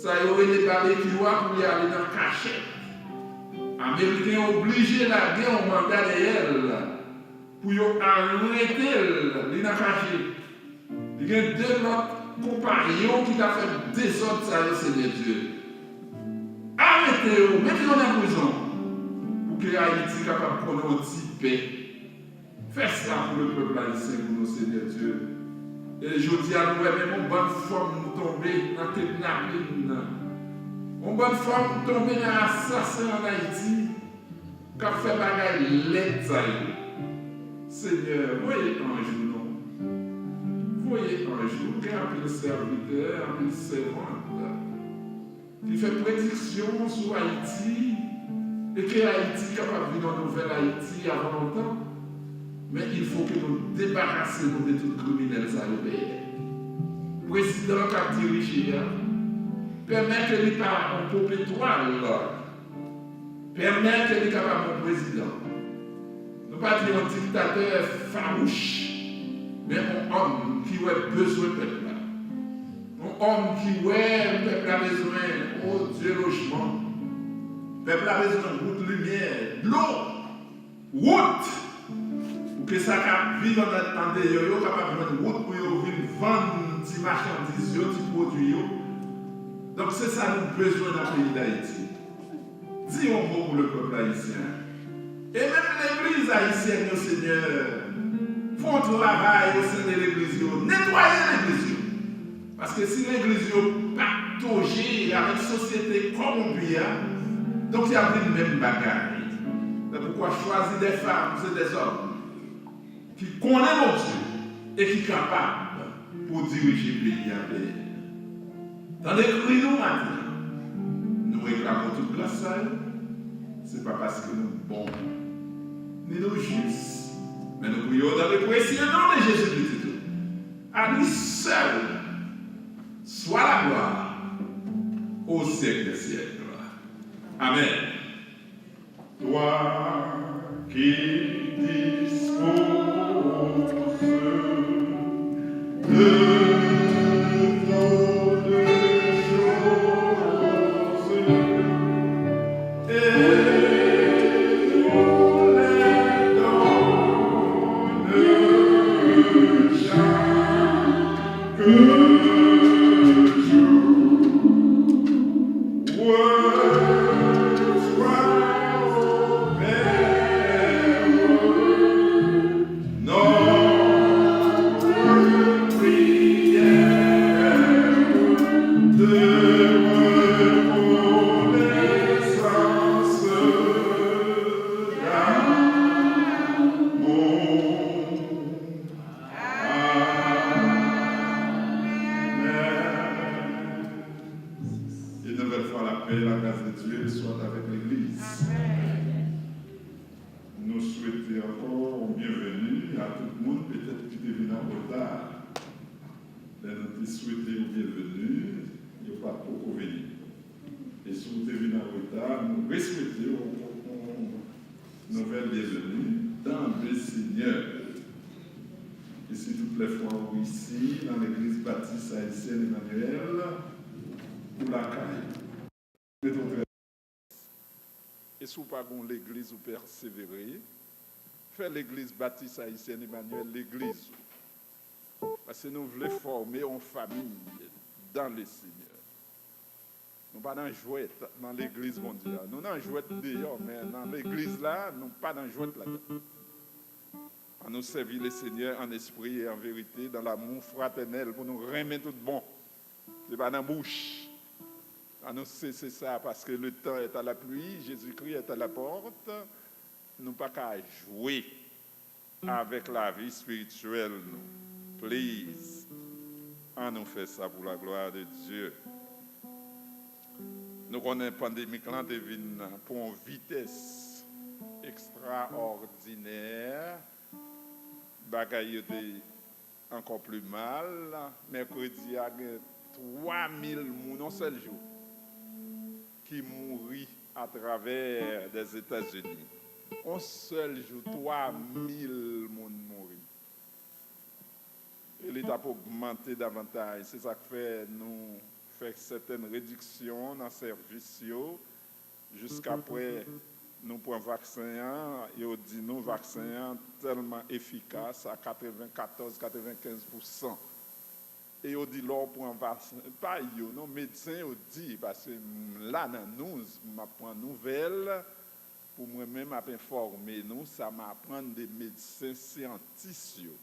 sa yo rele babekyou a pou li ale nan kachèt. Ameriken oblije lage yon manda dèyè l pou yo arete l, li nan kache. Li gen de lòt konpayon ki ta fè dezòd sa yo, Senyè Dye. Arete yo, mete yo nan prizon, pou ke Ayiti kapab konnen yon ti pè. Fè sa pou le pèp ayisyen pou nou, Senyè Dye. E jodi a, nou wè menm yon bann fanm tonbe nan kidnapin nan. Yon bann fanm tonbe nan asasen ann Ayiti k ap fè bagay lèd sa yo. Senyè, voye anj ou non. Voye anj ou. Ou gen anpil sèvitè, anpil sèvant ki fè prediksyon sou Ayiti e ke Ayiti kapab vin yon nouvèl Ayiti avan lontan. Men il faut que nou debarase nou de tout kriminèl sa yo, Pè. Prezidan k ap dirije a, pèmèt ke li pa yon popetwal, pèmèt ke li kapab yon prezidan. Nou pa di yon diktatè fawouch, men yon òm ki wè bezwen pèp la. Yon òm ki wè pèp la bezwen, o Dye, lojman. Pèp la bezwen wout, limyè, dlo. Wout pou ke sa k ap viv an, andeyò yo kapab jwenn wout pou yo vin vann ti machandiz yo, ti pwodui yo. Donk, se sa nou bezwen nan peyi Dayiti. Di yon mo pou le pèp ayisyen. E menm legliz ayisyèn yo, Senyè, fè yon travay o sen de legliz yo, netwaye legliz yo. Paske si legliz yo pa toje avèk sosyete kòwonpi a, donk y ap vin menm bagay. Se poukwa chwazi de fanm e de zòm ki konnen Bondye e ki kapab pou dirije peyi a byen. Tande kri nou maten an. Nou reklame w tout gras sa yo. Se pa paske nou bon, ni nou jis, men nou priye w nan le presye non de Jezi Pitit ou. À lui seul soit la gloire au siècle des siècles. Amen. Toi qui disposes de toutes choses et nous les donnes chaque jour. Reçois, ô Père, notre prière de reconnaissance d'amour. Amen. Une nouvelle fois, la paix et la grâce de Dieu soit avec l'Église. Nou swete ankò yon byenveni a tout moun petèt ki te vin an reta. Lè nou te swete yo byenveni, yo pa t poko vini. E si w te vin an reta, nou reswete w yon nouvèl byenveni dans le Seigneur. E si tout lè fwa ou isi nan Legliz Batis Ayisyèn Emanyèl, ou lakay ou. Mete w trè. E si w pa gen yon legliz ou pèsevere, fè Legliz Batis Ayisyèn Emanyèl legliz ou. Paske nou vle fòme yon fanmi dans le Seigneur. Nou pa nan jwèt nan legliz Bondye a. Nou nan jwèt deyò, men nan legliz la, nou pa nan jwèt ladan. Ann nou sèvi le Seigneur en esprit et en vérité, dans l'amour fraternel, pou nou renmen tout bon. Se pa nan bouch. Ann nou sese sa, paske le temps est à la pluie, Jésus-Christ est à la porte. Nou pa ka jwe avèk lavi espirityèl nou. Please, ann nou fè sa pour la gloire de Dieu. Nou konnen pandemik lan te vin pran yon vitès ekstraòdinè. Bagay yo te ankò pli mal. Mèkredi a, gen twa mil moun yon sèl jou ki mouri atravè Dèzetazini. Yon sèl jou, twa mil moun mouri. E li t ap ogmante davantaj. Se sa k fè nou fè sètèn rediksyon nan sèvis yo. Jiskaprè nou pran vaksen an, yo di nou vaksen an tèlman efikas a katrevenkatòz, katrevenkenz pousan. E yo di lè w pran vaksen, pa yo non, medsen yo di, paske m la nan nouz, m ap pran nouvèl, pou mwen menm ap enfòme nou sa m aprann de medsen syantis yo.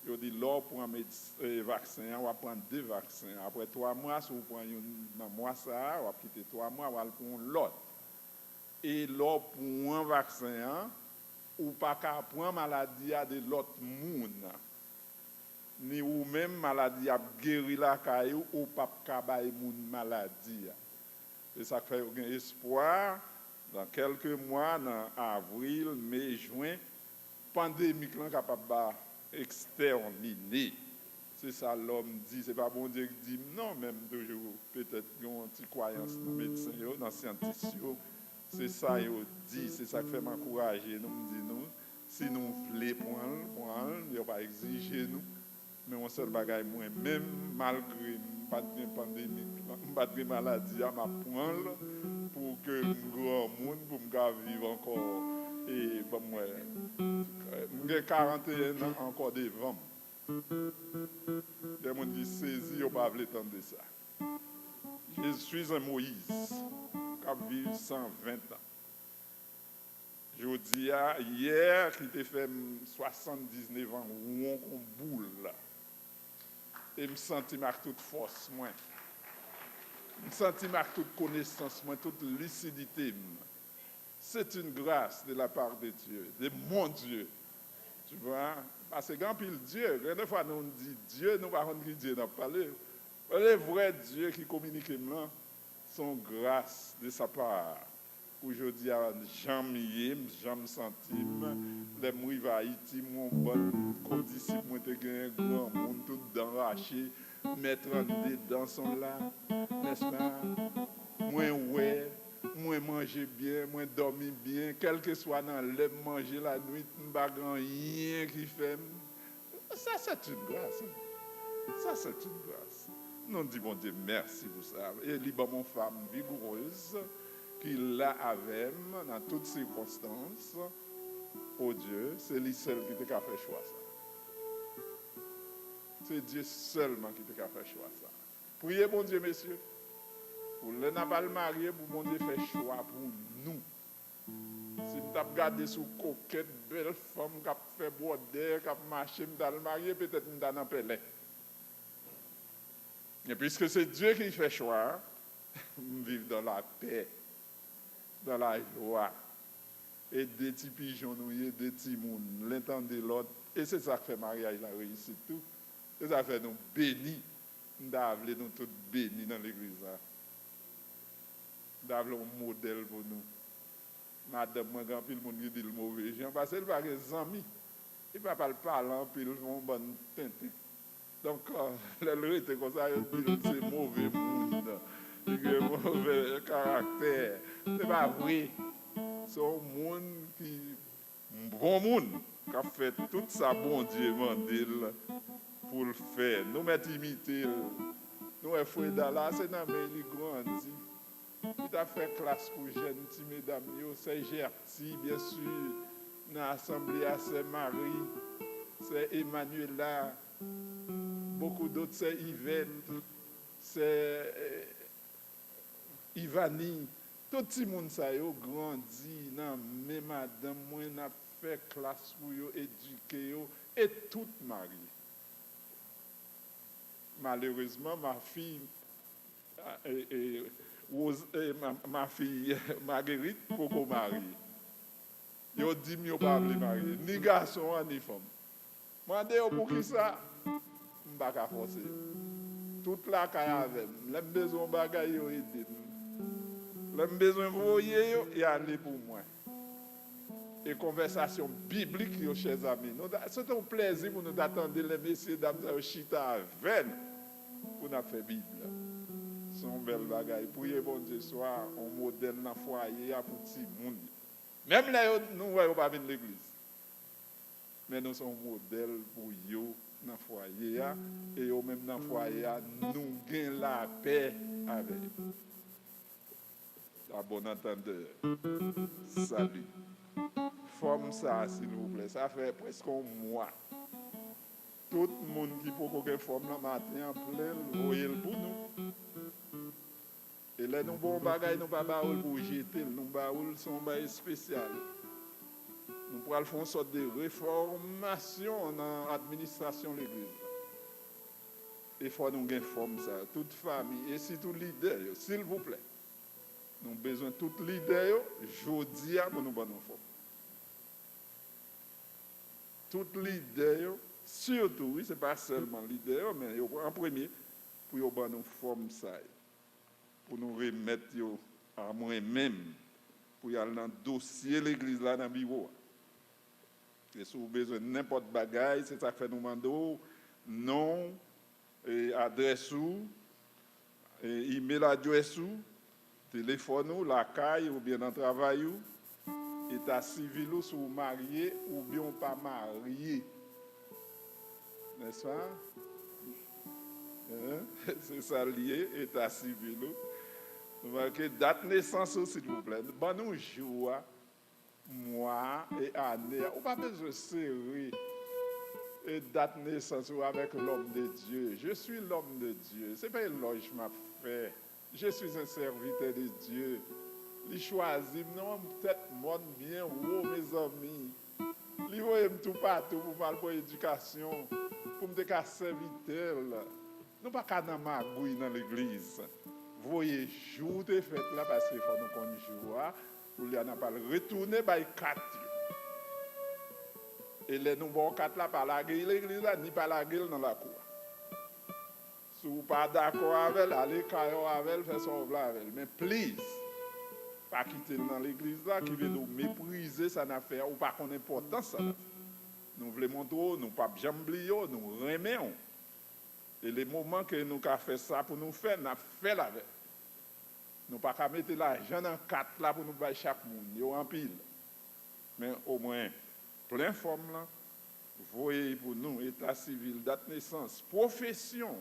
Yo di lè w pran medis-, eh, vaksen an, w ap pran de vaksen. Apre twa mwa, si w pran youn nan mwa sa a, w ap kite twa mwa, w al pran yon lòt. E lè w pran vaksen an, ou pa ka pran maladi a de lòt moun. Ni ou menm, maladi a ap geri lakay ou, ou p ap ka bay moun maladi a. Se sa k fè yo gen espwa, nan kèlke mwa, nan avril, me, jen, pandemik lan kapab ba ekstèmine. Se sa lòm di, se pa Bondye ki di m non, men m toujou petèt gen yon ti kwayans nan medsen yo, nan syantis yo. Se sa yo di, se sa k fè m ankouraje nou, m di nou, si nou vle pran l, pran l, yo pa egzije nou. Men yon sèl bagay, mwen menm, malgre m pa t gen pandemik lan, m pa t gen maladi a, m ap pran l pou ke m granmoun, pou m ka viv ankò. E ban m wè. M gen karanteyen an ankò devan m. Gen moun ki sezi, yo pa vle tande sa. Je suis un Moïse k ap viv san ven tan. Jodi a, yè ki te fè m swasanndiznèf an, won kon boul. E m santi m ak tout fòs mwen. M santi m ak tout konesans mwen, tout lisidite m. C'est une grâce de la part de Dieu, de mon Dieu. Tu vois? Paske gen anpil Dye. Gen de fwa nou di Dye, nou pa konn ki Dye n ap pale. Le vrè Dye ki kominike m lan, se yon gras de sa pa. Pou jodi a, jan m ye, jan m santi m, lè m rive Ayiti, m wè yon bann kondisip mwen te genyen, granmoun, tout dan rache, mè trannde dan son la, nèspa? Mwen wè, mwen manje byen, mwen dòmi byen, kèlkeswa nan lè m manje lannwit, m pa gen anyen ki fè m. Ça, c'est une grâce. Ça, c'est une grâce. Nou di Bondye mèsi pou sa. E li ban m yon fanm vigourez ki la avè m nan tout sikonstans. O Dye, se li sèl ki te ka fè chwa sa. Se Dye sèlman ki te ka fè chwa sa. Priye Bondye, mesye, pou lè n ap al marye, pou Bondye fè chwa pou nou. Si m t ap gade sou kokèt, bèl fanm k ap fè bwòdè, k ap mache, m t al marye, petèt m ta nan pèlen. Men piske se Dye ki fè chwa a, m viv dans la paix, dans la joie. E de ti pijon nou ye, de timoun, l'un tande l'autre. E se sa k fè maryaj la reyisit tou. Se sa k fè nou beni. M ta vle nou tout beni nan legliz la. M ta vle yon modèl pou nou. Madanm mwen, gen anpil moun ki di l move jan, paske l pa gen zanmi. Li pa pral pale anpil, yon bann tenten. Donk, lè l rete konsa, yo di l se move moun. Li gen move karaktè. Se pa vre. Se yon moun ki bon moun, k ap fè tout sa Bondye mande l pou l fè. Nou mèt imite l. Nou wè Freda la, se nan men li grandi. Li t ap fè klas pou jèn ti medam yo, sè Gerty, byen si, nan asanble a, sè Marie, sè Emmanuela, beaucoup d'autres, sè Yvette, sè, eh, Ivani. Tout timoun sa yo grandi nan men madanm mwen, n ap fè klas pou yo, edike yo, e tout marye. Malerezman, ma fille, e, e, Rose, e, ma, ma fille Marguerite poko marye. Yo di m yo pa vle marye, ni gason an, ni fanm. Mande yo poukisa, m pa ka fòse yo. Tout lakay avè m. Lè m bezwen yon bagay, yo ede m. Lè m bezwen voye yo, y ale pou mwen. E konvèsasyon biblik yo, chèzami. Nou ta, se te yon plèzi pou nou ta tande lè mesye dam sa yo chita avè n pou n ap fè Bib la. Se yon bèl bagay. Priye Bondye swa yon modèl nan fwaye a pou timoun yo. Menm lè yo, nou wè yo pa vin legliz. Men nou se yon modèl pou yo nan fwaye a, e yo menm nan fwaye a, nou gen lapè avè yo. La bonne entendeur. Salut. Fòm sa a, silvouplè. Sa fè prèske yon mwa. Tout moun ki poko gen fòm lan, maten an, plen l, voye l pou nou. E lè nou ba w yon bagay, nou pa ba w l pou w jete l. Nou ba w l, se yon bagay espesyal. Nou pral fè yon sòt de refòmasyon nan administrasyon legliz la. E fò nou gen fòm sa yo. Tout fanmi, e sitou lidè yo, silvouplè. Nou bezwen tout lidè yo, jodi a, pou nou ban nou fòm. Tout lidè yo, sitou, wi, se pa sèlman lidè yo, men yo an premye, pou yo ban nou fòm sa yo. Pou nou remèt yo a mwen menm, pou y al nan dosye legliz la nan biwo a. E si w bezwen nenpòt bagay, se sa k fè nou mande w non w, e, adrès ou, e, email address ou, telefòn ou, lakay oubyen nan travay ou, eta sivil ou, si w marye oubyen w pa marye. Nèspa? Hein? Se sa l ye, eta sivil ou. Make dat nesans ou, silvouplè. Ban nou jou a. mwa e ane a. Ou pa bezwen sere e dat nesans ou avèk lòm de Dye. Je suis l'homme de Dieu. Se pa elòj m ap fè. Je suis un serviteur de Dieu. Li chwazi m nan yon tèt mòn byen wo, mezanmi. Li voye m toupatou pou m al pran edikasyon, pou m te ka sèvi tè l. Nou pa ka nan magouy nan legliz. Voye jou te fèt la, paske fò nou konn jou a. Koulye a n ap al retounen bay kat yo. E lè nou ba w kat la, pa lage l legliz la, ni pa lage l nan lakou a. Si w pa dakò avè l, ale kay ou avè l, fè sa w vle avè l. Men please, pa kite l nan legliz la, ki vle di w meprize sa n ap fè a, ou pa konn enpòtans sa n ap fè. Nou vle montre w, nou p ap janm bliye w, nou renmen w. E le moman ke nou ka fè sa pou nou fè, n ap fè l avè l. Nou pa ka mete lajan nan kat la pou nou bay chak moun. Yo anpil. Men omwen, plen fòm lan, voye pou nou, eta sivil, dat nesans, pwofesyon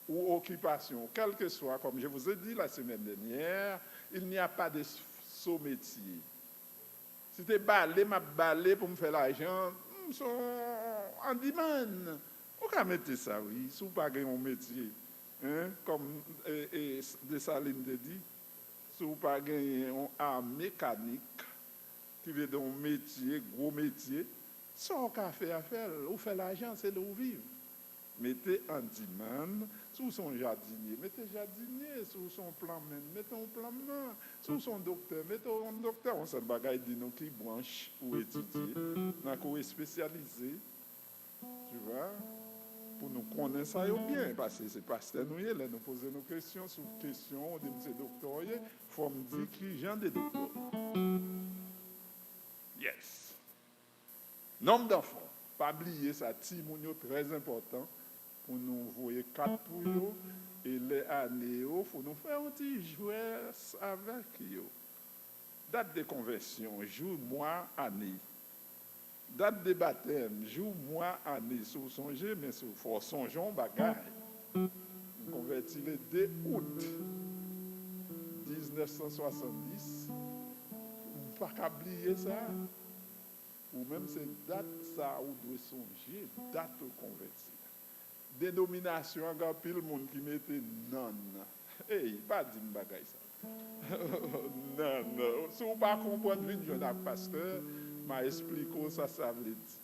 ou okipasyon, kèlkeswa, comme je vous ai dit la semaine dernière, il n'y a pas de sot métier. Si te bale, m ap bale pou m fè lajan, m se yon handyman. Ou ka mete sa, wi, si w pa gen yon metye, hein, kòm e, e, Desalin te di, si w pa genyen yon a mekanik, ki vle di yon metye, gwo metye, sa w ka fè a, fè l. Ou fè lajan, se lè w viv. Mete handyman, si w se yon jadinye, mete jadinye, si w se yon planmen, mete yon planman, si w se yon doktè, mete yon doktè, yon sèl bagay, di nou ki branch ou etidye, nan kou espesyalize, tu vois, pou nou konnen sa yo byen, paske se pastè nou ye, lè nou poze nou kesyon, sou kesyon, ou di m se doktè w ye, fò m di ki jan de doktè w ye. Yes. Nonb danfan, pa bliye sa, timoun yo trè enpòtan pou nou voye kat pou yo, e lè ane yo, fò nou fè yon ti jwès avèk yo. Dat de konvèsyon, jou, mwa, ane. Dat de batèm, jou, mwa, ane, si w sonje, men si w fò w sonje yon bagay. M konvèti le de out diznèf san swasanndis. M pa ka bliye sa. Ou menm, se dat sa ou dwe sonje, dat ou konvèti. Denominasyon an, gen anpil moun ki mete nan. Ey, pa di m bagay sa. Nan, nan. Si w pa konprann, vin jwenn ak pastè, m a esplike w sa sa vle di.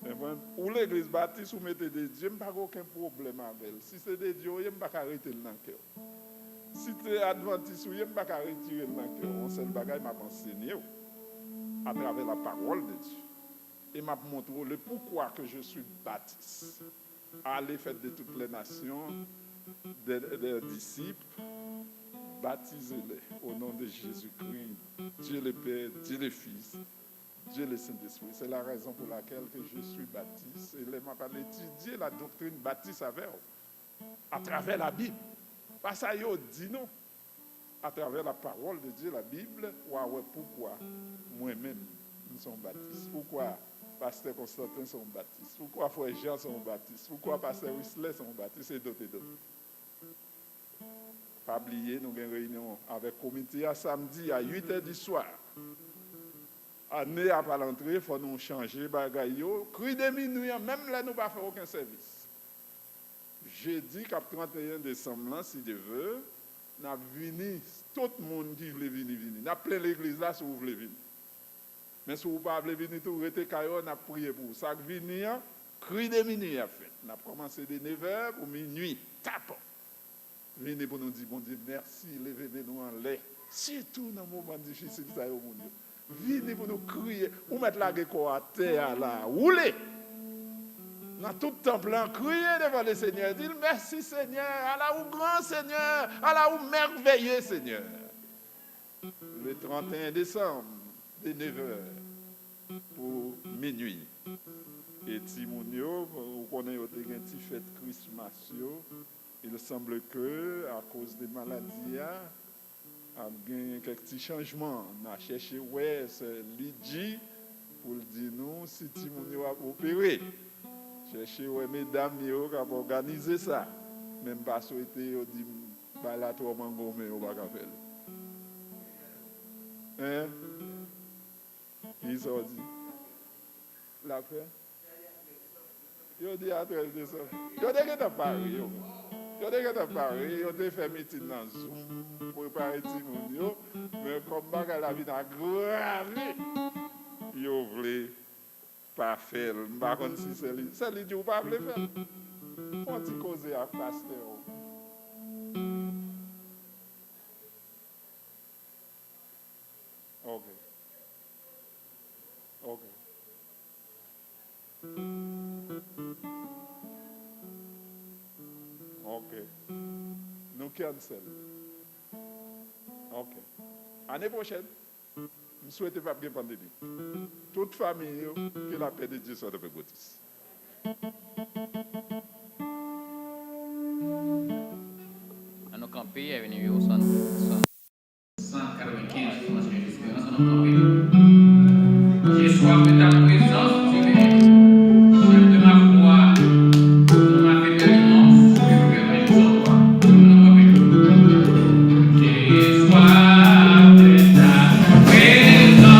Konprann? Ou legliz batis, ou mete de Dye, m pa gen okenn pwoblèm avè l. Si se de Dye w ye, m pa ka rete l nan kè w. Si te advantis ou ye, m pa ka retire l nan kè w. Yon sèl bagay m ap ansenye w atravè la parole de Dieu. E m ap montre w le pourquoi que je suis baptiste. Allez, faites de toutes les nations des, des disciples, baptisez-les au nom de Jésus-Christ, Dieu le Père, Dieu le Fils, Dieu le Saint-Esprit. C'est la raison pour laquelle que je suis baptiste. E lè m ap al etidye la doctrine batis avè w, atravè Labib. Pa sa yo di non. Atravè la parole de Dieu, la Bible, w a wè poukwa mwen menm, m se yon batis. Poukwa pastè Constantin se yon batis. Poukwa frè Jean se yon batis. Poukwa pastè Wisley se yon batis, e dòt, e dòt. Pa bliye, nou gen reyinyon avèk komite a samdi a uit è di swa. Ane a pral antre, fò nou chanje bagay yo. Kri de minwi an, menm lè nou pa fè okenn sèvis. Jedi k ap tranteyen desanm lan, si Dye vle, n ap vini. Tout moun ki vle vini, vini. N ap plen legliz la si w vle vini. Men si w pa vle vini tou, rete kay ou, n ap priye pou ou. Sa k vini an, kri de minwi ap fèt. N ap kòmanse de nevè pou minwi. Tapon. Vini pou nou di Bondye mèsi, leve men nou anlè. Sitou nan moman difisil sa yo, moun yo. Vini pou nou kriye. Ou mèt lage kò w atè a la, woule. Nan tout tanp lan, kriye devan Lesenyè. Di l, mèsi, Senyè. Ala ou gran, Senyè. Ala ou mèveye, Senyè. Le tranteyen desanm, de nevè pou minwi. E timoun yo, ou konnen yo te gen ti fèt Christmas yo. Il semble que, akoz de maladi a, ap gen kèk ti chanjman. N a chèche wè sè Lidji pou l di nou si timoun yo ap opere. Chèche wè medam yo k ap òganize sa. Men m pa swete yo di m bay la twò mangonmen, yo pa ka fè l. Hein? Li sa w di? L ap fè? Yo di a trèz desanm. Yo te gentan pare, yo. Yo te gentan pare, yo te fè mitin nan Zoom, prepare timoun yo. Men kòm bagay la vin agrave, yo vle pa fè l. M pa konn si se li. Se li di w pa vle fè l. Fè yon ti koze ak pastè w. Ok. Ok. Ok. Nou cancel. Ok. Ane pwochèn, m swete p ap gen pandemi. Tout fanmi yo, que la paix de Dieu soit avec vous tous. An nou kanpe, avè nimewo san, san. San katrevenkenz, Fondasyon Esperans, an nou kanpe. J'ai soif de ta présence, Dieu béni. Chef de ma foi, dans ma fête de limence, je veux vivre une joie. An nou kanpe. J'ai soif de ta présence,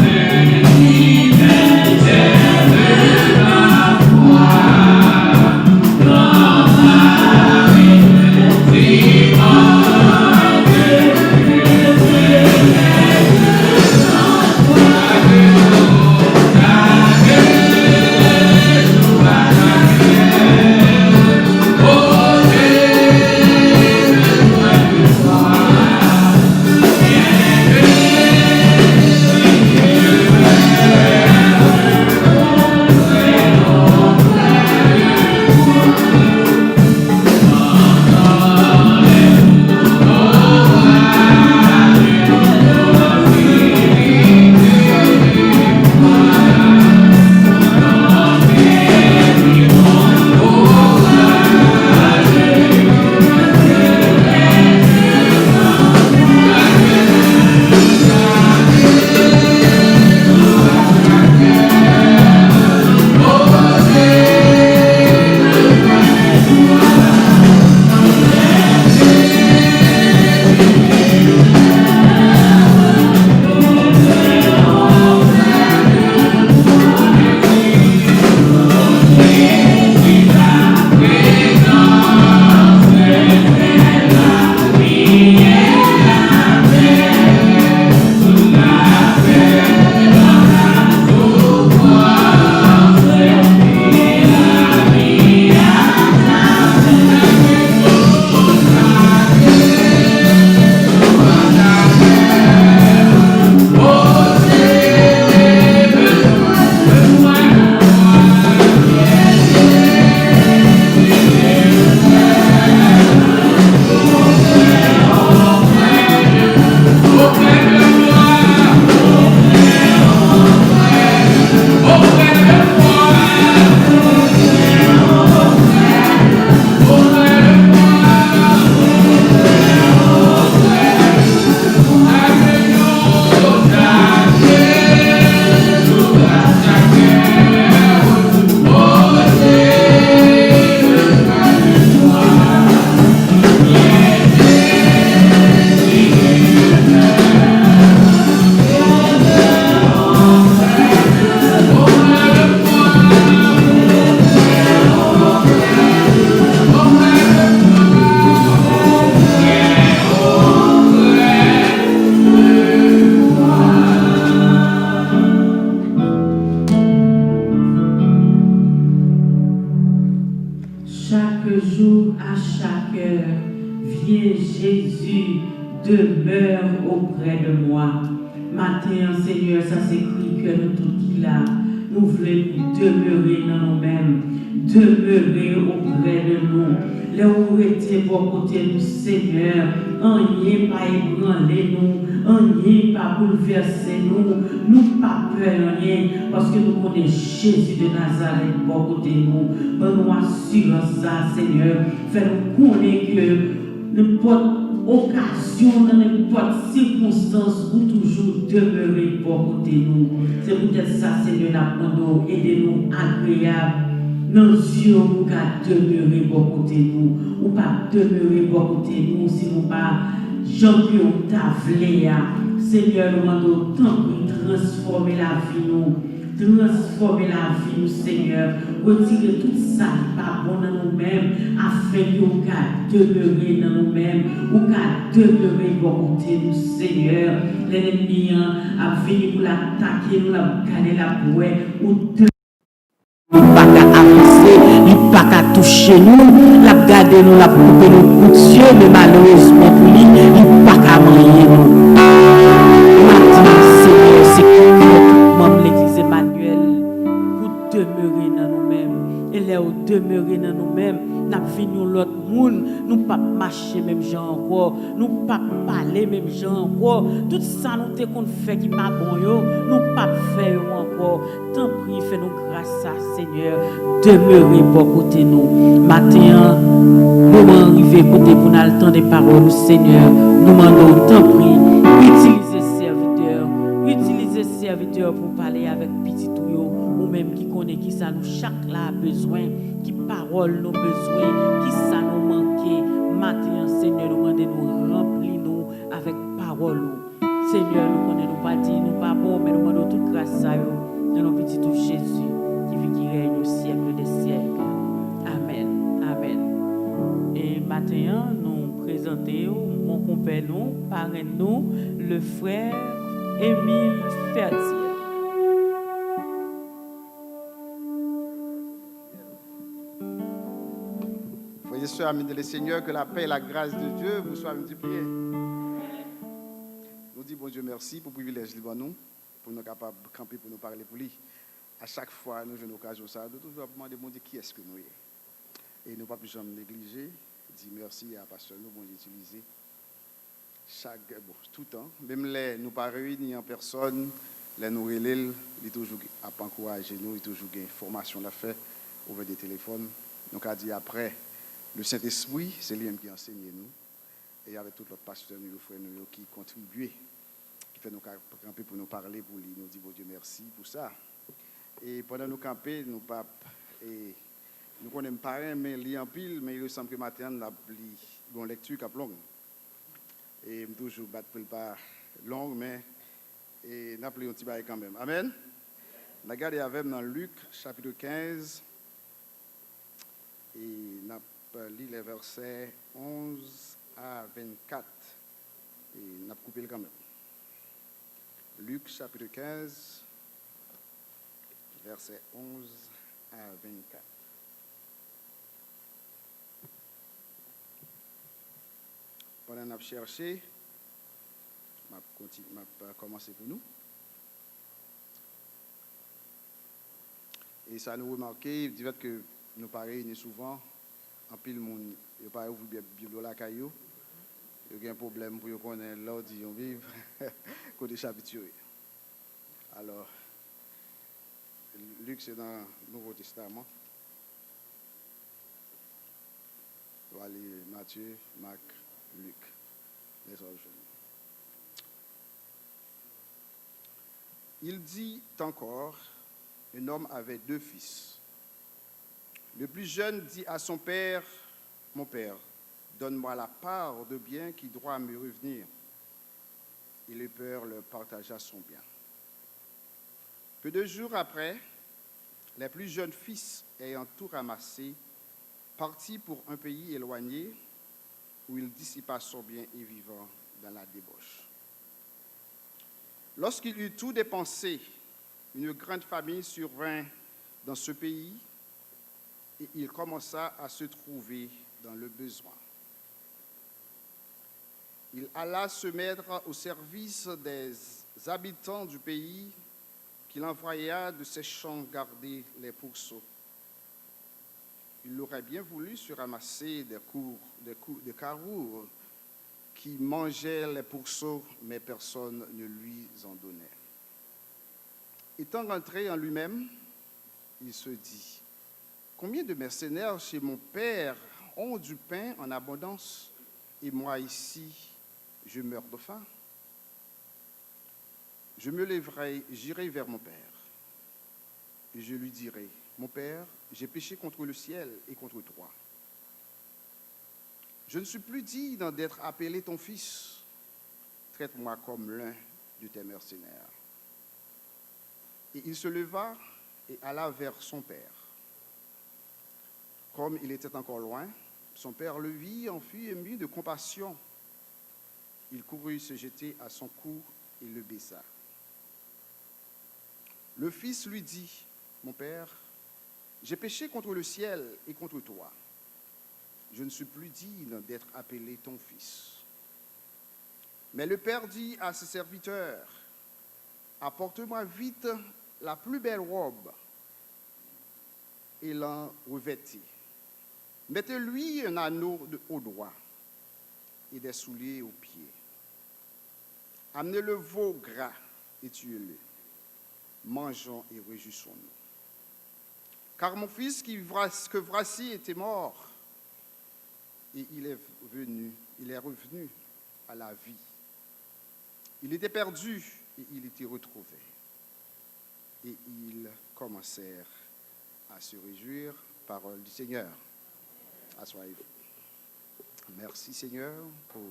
divine, chef de ma foi. Chaque jour, à chaque heure, viens Jésus, demeure auprès de moi. Maten an, Senyè, sa se kri kè nou tout ki la. Nou vle pou demere nan nou menm, demere oprè de nou. Lè ou rete bò kote nou, Senyè, anyen pa ebranle nou, anyen pa boulvèse nou. Nou pa pè anyen, paske nou konnen Jezi de Nazarèt bò kote nou. Ban nou asirans sa, Senyè. Fè nou konnen ke nenpòt okazyon, nan nenpòt sikonstans, ou toujou demere bò kote nou. Se poutèt sa, Senyè, n ap mande w ede nou agreyab nan zye w pou w ka demere bò kote nou. Ou p ap demere bò kote nou si nou pa jan ke w ta vle a. Senyè, nou mande w, tanpri, Transfòme lavi nou. Transfòme lavi nou, Senyè. Retire tout sa ki pa bon nan nou menm, afenke ou ka demere nan nou menm, ou ka demere bò kote nou, Senyè. Lè lènmi an ap vini pou l atake nou, l ap gade, l ap wè, ou de- Li pa ka avanse, li pa ka touche nou, l ap gade nou, l ap koupe nou kout zye, men malerezman pou li, li pa ka manyen nou. Maten an, Senyè, se kri tout manm Legliz Emmanuel pou demere nan nou menm. E lè w demere nan nou menm, n ap vin yon lòt moun, nou p ap mache menm jan ankò, nou p ap pale menm jan ankò. Tout sa nou te konn fè ki pa bon yo, nou p ap fè yo ankò. Tanpri, fè nou gras sa, Senyè. Demere bò kote nou. Maten an, moman an rive kote pou n al tande pawòl ou, Senyè. Nou mande w, tanpri, itilize sèvitè, itilize sèvitè pou pale avèk pitit ou yo, ou menm ki konnen ki sa nou chak la bezwen, ki pawòl nou bezwen, ki sa nou manke. Maten an, Senyè, nou mande nou ranpli nou avèk pawòl ou. Senyè, nou konnen nou pa di, nou pa bon, men nou mande w tout gras sa yo nan non pitit ou Jezi, ki viv, ki rèy o syèk dè syèk. Amèn. Amèn. E maten an, nou prezante w mon konpè nou, parenn nou, le frè Émile Fertier. Frères et sœurs, amis dans le Seigneur, que la paix et la grâce de Dieu vous soient multipliées. Nou di Bondye mèsi pou privilèj li ban nou, pou nou kapab kanpe pou nou pale pou li. A chak fwa nou jwenn okazyon sa a, nou toujou ap mande Bondye kiyès ke nou ye. E nou p ap janm neglije di mèsi a pastè nou, Bondye itilize chak, bon, toutan, menm lè nou pa reyini an pèsòn, lè nou rele l, li toujou ap ankouraje nou, li toujou gen fòmasyon l ap fè, ouvè de telefòn. Nou ka di aprè le Sentespri, se li menm ki ansenye nou, e avèk tout lòt pastè nou yo, frè nou yo ki kontribye, ki fè nou ka kanpe pou nou pale pou li. Nou di Bondye mèsi pou sa. E pandan nou kanpe, nou p ap, e, nou konnen m pa renmen li anpil, men il me semble ke maten an n ap li yon lèkti k ap long. E m toujou bat pou l pa long, men, e, n ap li yon ti bagay kanmenm. Amèn? N a gade avè m nan Lik, chapit kenz, e n ap li lè vèsè onz a vennkat. E n ap koupe l kanmenm. Lik, chapit kenz, vèsè onz a vennkat. Pandan n ap chèche, m ap konti-, m ap, euh, kòmanse pou nou. E sa nou remake, difèt ke nou pa reyini souvan, anpil moun, yo pa ouvri Bib, Bib yo lakay yo. Yo gen pwoblèm pou yo konnen lè w di yon Bib, kote chapit yo ye. Alò, Lik se nan Nouvo Testaman. Ou va li Matye, Mak, Lik. Lè sa w jwenn. Il dit encore, un homme avait deux fils. Le plus jeune dit à son père, mon père, donne-moi la part de bien qui doit me revenir. Et le père leur partagea son bien. Peu de jours après, les plus jeunes fils, ayant tout ramassé, partit pour un pays éloigné, où il dissipa son bien et vivant dans la débauche. Lorsqu'il eut tout dépensé, une grande famine survint dans ce pays, et il commença à se trouver dans le besoin. Il alla se mettre au service des habitants du pays, qu'il envoya de ses champs garder les pourceaux. Il aurait bien voulu se ramasser des cour-, des cou-, des carours qui mangeaient les pourceaux, mais personne ne lui en donnait. Étant rentré en lui-même, il se dit, combien de mercenaires chez mon père ont du pain en abondance, et moi ici, je meurs de faim? Je me lèverai, j'irai vers mon père, et je lui dirai, mon père, j'ai péché contre le ciel et contre toi. Je ne suis plus digne d'être appelé ton fils. Traite-moi comme l'un de tes mercenaires. Et il se leva et alla vers son père. Comme il était encore loin, son père le vit, en fut ému de compassion. Il courut se jeter à son cou et le baisa. Le fils lui dit, Mon père, j'ai péché contre le ciel et contre toi. Je ne suis plus digne d'être appelé ton fils. Mais le père dit à ses serviteurs, Apportez-moi vite la plus belle robe et l'en revêtez. Mettez-lui un anneau de- au doigt et des souliers aux pieds. Amenez le veau gras et tuez-le. Mangeons et réjouissons-nous. Car mon fils qui vra- que voici était mort et il est venu, il est revenu à la vie. Il était perdu et il était retrouvé. Et ils commencèrent à se réjouir. Parole du Seigneur. Asseyez-vous. Merci Seigneur pour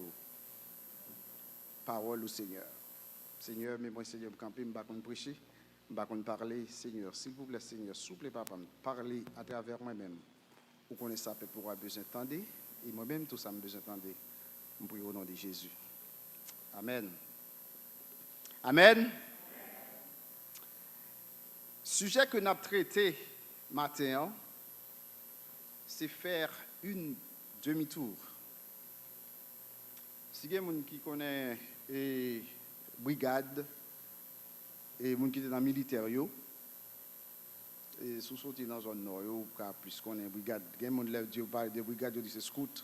parole au Seigneur. Seigneur, men mwen Seigneur, m kanpe, m pa konn preche, m pa konn pale. Seigneur, silvouplè Seigneur, souple papa m, pale atravè mwen menm. Ou konnen sa pèp ou a bezwen tande, e mwen menm tou sa m bezwen tande. M priye o non de Jezi. Amèn. Amèn. Sijè ke n ap trete maten an, se fè yon demi tou. Si gen moun ki konnen e brigad, e moun ki te nan militè yo, e si w soti nan zòn nò yo, ou ka plis konnen brigad. Gen moun lè yo pale de brigad, yo di se scout.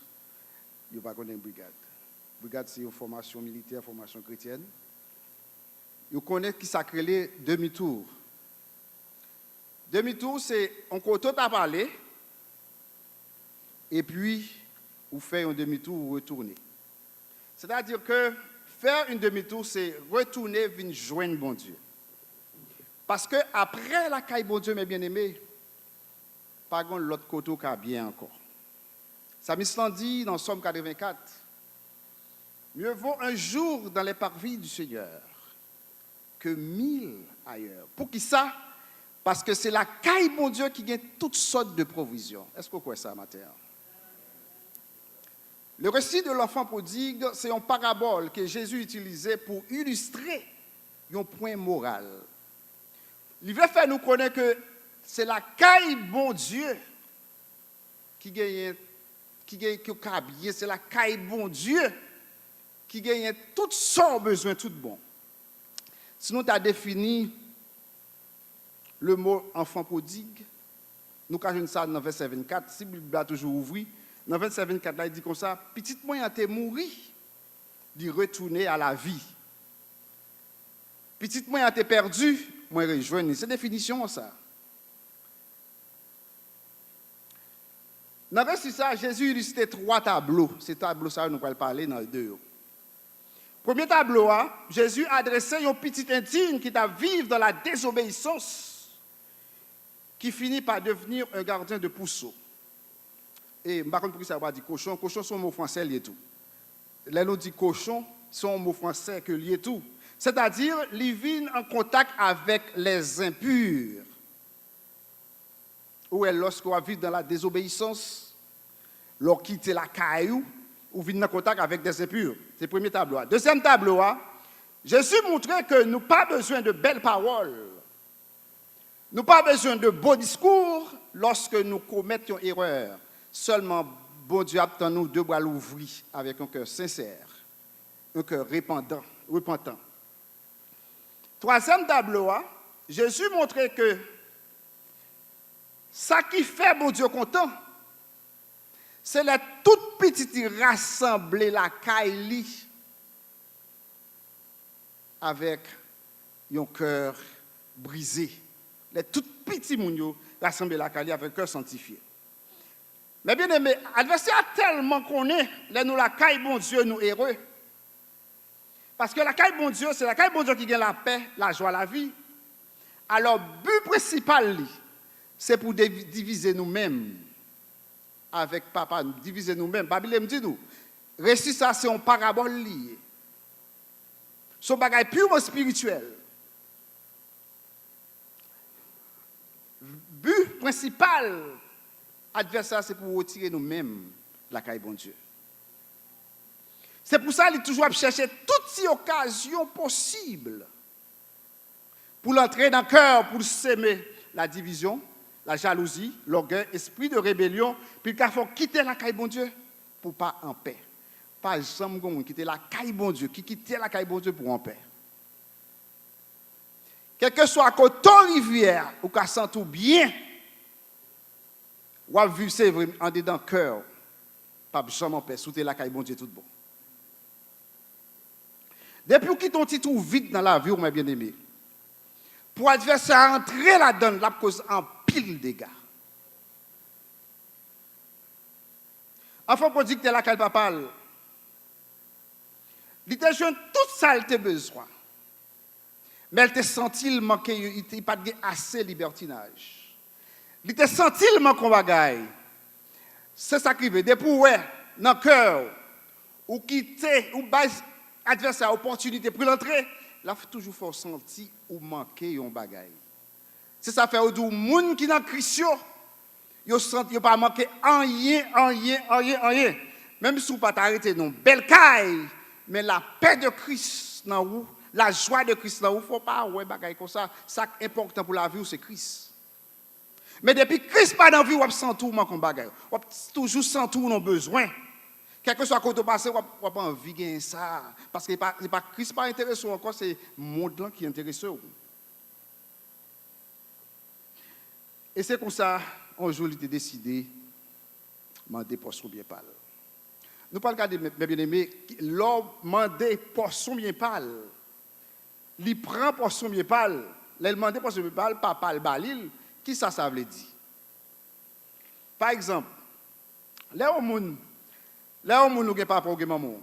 Yo pa konnen brigad. Brigad se yon fòmasyon militè, fòmasyon kretyèn. Yo konnen ki sa k rele demi tou. Demi tou se yon kote w t ap ale, epi ou fè yon demi tou, ou retounen. Sètadi ke fè yon demi tou se retounen vin jwenn Bondye. Paske apre lakay Bondye, men byeneme, pa gen lòt kote w ka byen ankò. Samis lan di nan Sòm katrevenkat, Mieux vaut un jour dans les parvis du Seigneur que mille ailleurs. Poukisa? Paske se lakay Bondye ki gen tout sòt de pwovizyon. Èske w kwè sa maten an? Le récit de l'enfant prodigue se yon parabòl ke Jezi itilize pou ilistre yon pwen moral. Li vle fè nou konnen ke se lakay Bondye ki genyen, ki gen, ki ka byen, se lakay Bondye ki genyen tout sa w bezwen tout bon. Si nou ta defini le mo enfant prodigue, nou ka jwenn sa nan vèsè vennkat, si Bib la toujou ouvri, nan vèsè vennkat la, li di konsa, Pitit mwen an te mouri, li retounen a lavi. Pitit mwen an te pèdi, mwen rejwenn li. Se definisyon an sa. Nan resi sa, Jezi ilistre twa tablo. Se tablo sa yo nou pral pale nan de yo. Premye tablo a, Jezi adrese yon pitit endiy ki t ap viv dans la désobéissance, qui finit par devenir un gardien de pourceau. E m pa konn poukisa yo pa di kochon. Kochon se yon mo fransè li ye tou. Lè nou di kochon, se yon mo fransè ke li ye tou. Sètadi, li vin an kontak avèk les impurs. Ou wè, lòske w ap viv dans la désobéissance, lè w kite lakay ou, ou vin nan kontak avèk des impurs. Se premye tablo a. Dezyèm tablo a, Jezi montre ke nou pa bezwen de bèl pawòl. Nou pa bezwen de bo diskou lòske nou komèt yon erè. Sèlman, Bondye ap tann nou de bra louvri avèk yon kè sensè, yon kè repandan, repantan. Twazyèm tablo a, Jezi montre ke sa ki fè Bondye kontan, se lè tout pitit li rasanble lakay li avèk yon kè brize. Lè tout pitit moun yo rasanble lakay li avèk kè sanktifye. Men byeneme, advèsè a tèlman konnen lè nou lakay Bondye, nou ere. Paske lakay Bondye, se lakay Bondye ki gen lapè, lajwa, lavi. Alò, bi prensipal li, se pou devi- divize nou menm avèk Papa nou, divize nou menm. Pa bliye m di nou, resi sa se yon parabòl li ye. Se yon bagay piman espirityèl. Bi prensipal advèsè a se pou retire nou menm lakay Bondye. Se pou sa li toujou ap chèche tout ti okazyon posib pou l antre nan kè w, pou l seme ladivizyon, lajalouzi, lògèy, espri de rebelyon, pou l ka fè w kite lakay Bondye pou w pa anpè. Pa janm gen moun ki te lakay Bondye, ki kite lakay Bondye pou w anpè. Kèlkeswa kote w rive a, ou ka santi w byen. W ap viv, se vre, anndedan kè w p ap janm anpè si w te lakay Bondye tout bon. Depi w kite yon ti twou vid nan lavi w, mwen byeneme, pou advèsè a antre ladan l, l ap koz anpil dega. Anfan pwodig te lakay papa l. Li te jwenn tout sa l te bezwen. Men l te santi l manke, li te, li pa t gen ase libètinaj. Li te santi l manke yon bagay. Se sa k rive. Depi w wè nan kè w, ou kite, ou bay advèsè a opòtinite pou l antre, l ap toujou fè w santi ou manke yon bagay. Se sa fè yo di w moun ki nan Kris yo, yo santi yo pa manke anyen, anyen, anyen, anyen. Menm si w pa ta rete nan yon bèl kay, men lapè de Kris nan ou, lajwa de Kris nan ou, fò w pa wè bagay konsa. Sa k enpòtan pou lavi w, se Kris. Men depi Kris pa nan vi w, w ap santi w manke yon bagay. W ap toujou santi w nan bezwen. Kèlkeswa kote w pase, w ap, w ap anvi genyen sa. Paske se pa, se pa Kris pa enterese w ankò, se mond lan ki enterese w. E se konsa, yon jou, li te deside mande pòsyon byen pa l. Nou pral gade, mè, mè byeneme, lè w mande pòsyon byen pa l, li pran pòsyon byen pa l, lè l mande pòsyon byen pa l, papa l ba li l, kisa sa vle di? Pa egzanp, lè yon moun, lè yon moun ou gen papa ou gen manman w,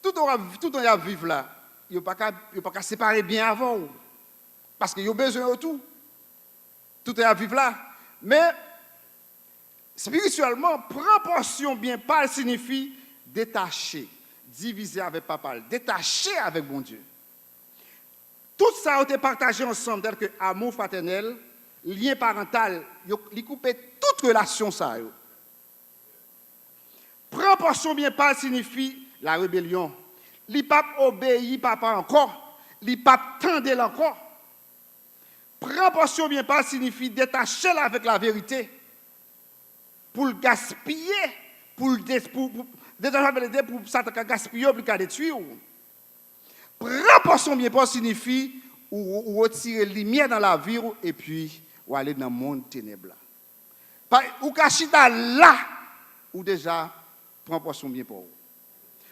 toutan w ap, toutan y ap viv la, yo pa ka, yo pa ka separe byen avè w. Paske yo bezwen yo tou. Toutan y ap viv la. Men, espirityèlman, pran pòsyon byen pa l siyifi detache, divize avèk papa l, detache avèk Bondye. Tout sa yo te pataje ansanm, tèlke amou fratènèl, lyen parantal, yo, li koupe tout relasyon sa yo. Pran pòsyon byen pa l siyifi la rebelyon. Li p ap obeyi papa ankò. Li p ap tande l ankò. Pran pòsyon byen pa l siyifi detache l avèk laverite. Pou l gaspiye, pou l de-, pou, pou, detache avèk laverite, pou Satan ka gaspiye w, pou l ka detwi w. Pran pòsyon byen pa w siyifi ou, ou retire limyè nan lavi w epi w ale nan mond tenèb la. Pa, ou ka chita la, ou deja pran pòsyon byen pa w.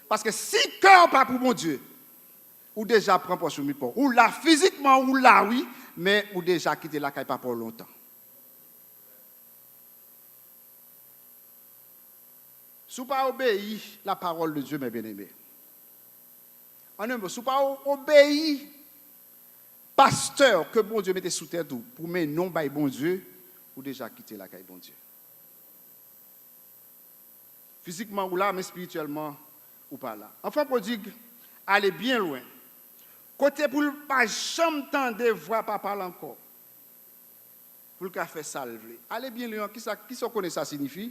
Paske si kè w pa pou Bondye, ou deja pran pòsyon byen pa w. Ou la fizikman, ou la wi, men ou deja kite lakay papa w lontan. Si w pa obeyi la parole de Dieu, mes bien-aimés, an en mo, si w pa o-, obeyi pastè ke Bondye mete sou tèt ou pou mennen w bay Bondye, ou deja kite lakay Bondye. Fizikman ou la, men espirityèlman ou pa la. Anfan pwodig ale byen lwen, kote pou l pa janm tande vwa papa l ankò, pou l ka fè sa l vle. Ale byen lwen, kisa, kisa w konnen sa siyifi?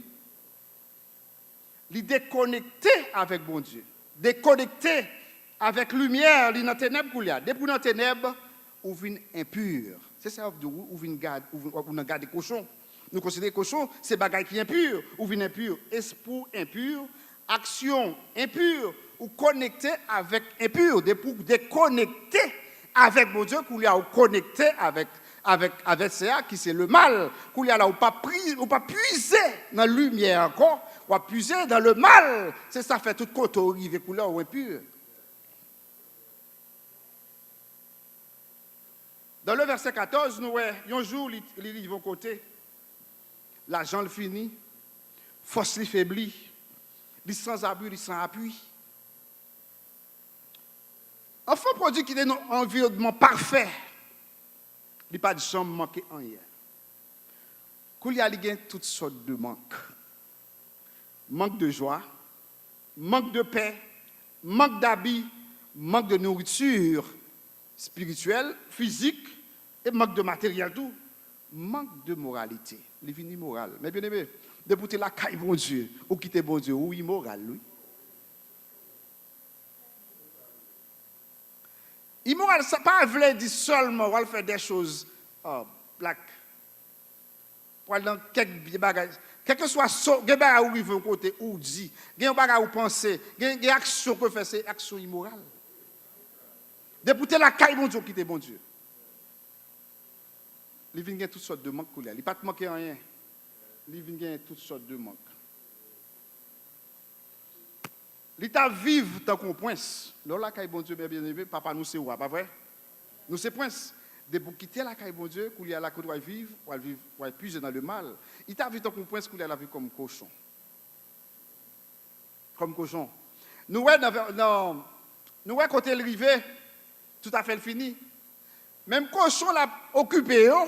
Li dekonekte avèk Bondye, dekonekte avèk limyè, li nan tenèb koulye a. Depi w nan tenèb, ou vin enpi. Se sa yo di w, ou vin gad, ou vin, ou nan gade kochon. Nou konsidere kochon, se bagay ki enpi, ou vin enpi. Espri w enpi, aksyon enpi, ou konekte avèk enpi. Depi w dekonekte avèk Bondye, koulye a ou konekte avèk, avèk advèsè a ki se lemal. Koulye a la, ou pa pri-, ou pa pwize nan limyè ankò, w ap pwize nan lemal. Se sa fè tout kote w rive, koulye a ou enpi. Dans le verset quatorze, nou wè, yon jou, li, li rive yon kote, lajan l fini, fòs li febli, li sanzabri, li san apui. Anfan pwodig ki te nan yon anviwònman pafè, li pa t janm manke anyen. Koulye a, li gen tout sòt de mank. Mank de jwa, mank de pè, mank d'abi, mank de nouriti espirityèl, fizik, e mank de materyèl tou. Mank de moralite, li vin imoral. Men byeneme, depi w te lakay Bondye, ou kite Bondye, ou imoral, wi. Imoral, sa pa vle di sèlman w al fè de choz, uh, black. W al nan kèk vye bagay. Kèlkeswa so, gen bagay ou rive yon kote, ou di, gen yon bagay ou panse, gen, gen aksyon ke w fè, se aksyon imoral. Depi w te lakay Bondye, ou kite Bondye. Li vin gen tout sòt de mank koulye a. Li pa t manke anyen. Li vin gen tout sòt de mank. Li t ap viv tankou yon prens. Lè w lakay Bondye, men byeneme, papa nou se wa, pa vre? Nou se prens. Depi w kite lakay Bondye, koulye a la kote w al viv, w al viv, w al pize nan le mal. Li t ap viv tankou yon prens, koulye a l ap viv kòm kochon. Kòm kochon. Nou wè nan, nan, nou wè kote l rive, tout afè l fini. Menm kochon l ap okipe yo,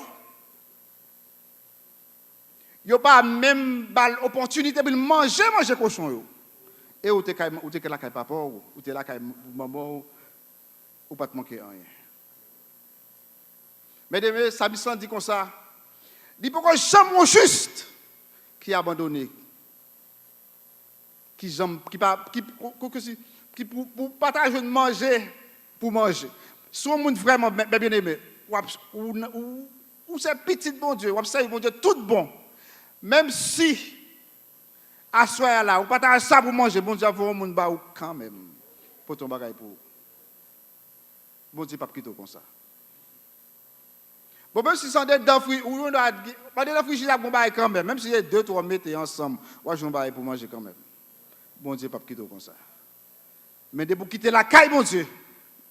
yo pa menm ba l opòtinite pou l manje, manje kochon yo. E ou te kay, ou te lakay papa w, ou te lakay manman w, ou pa t manke anyen. Men byeneme, sa Salmis lan di konsa, li poko janm yon jis ki abandone, ki janm, ki pa, ki, ki, ki, ki pou, pou pa ta jwenn manje, pou manje. Si yon moun vrèman, men, men byeneme, w ap, ou, ou, ou se pitit Bondye, w ap sèvi Bondye tout bon. Menm si aswè a la, ou pa ta sa pou manje, Bondye ap voye yon moun ba ou kanmenm. Pote yon bagay pou ou. Bondye p ap kite w konsa. Bon, menm si se andedan fri, ou yon dwa, andedan frijidè ap gon bagay kanmenm. Menm si se de, twa w mete ansanm, w ap jwenn yon bagay pou manje kanmenm. Bondye p ap kite w konsa. Men depi w kite lakay Bondye,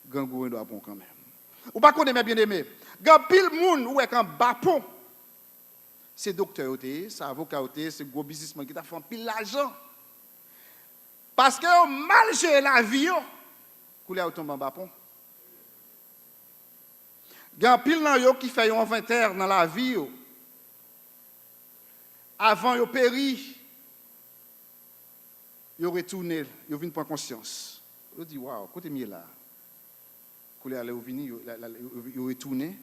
grangou yon dwa pran w kanmenm. Ou pa konnen, men byeneme, gen anpil moun ou wè k anba pon. Se doktè yo te ye, se avoka yo te ye, se gwo biznismann ki t ap fè anpil lajan. Paske yo mal jere lavi yo, koulye a yo tonbe anba pon. Gen anpil nan yo ki fè yon envantè nan lavi yo. Avan yo peri, yo retounen, yo vin pran konsyans. Yo di, "Waw, kote m ye la a?" Koulye a, lè yo vini, yo, la, la, yo, yo retounen.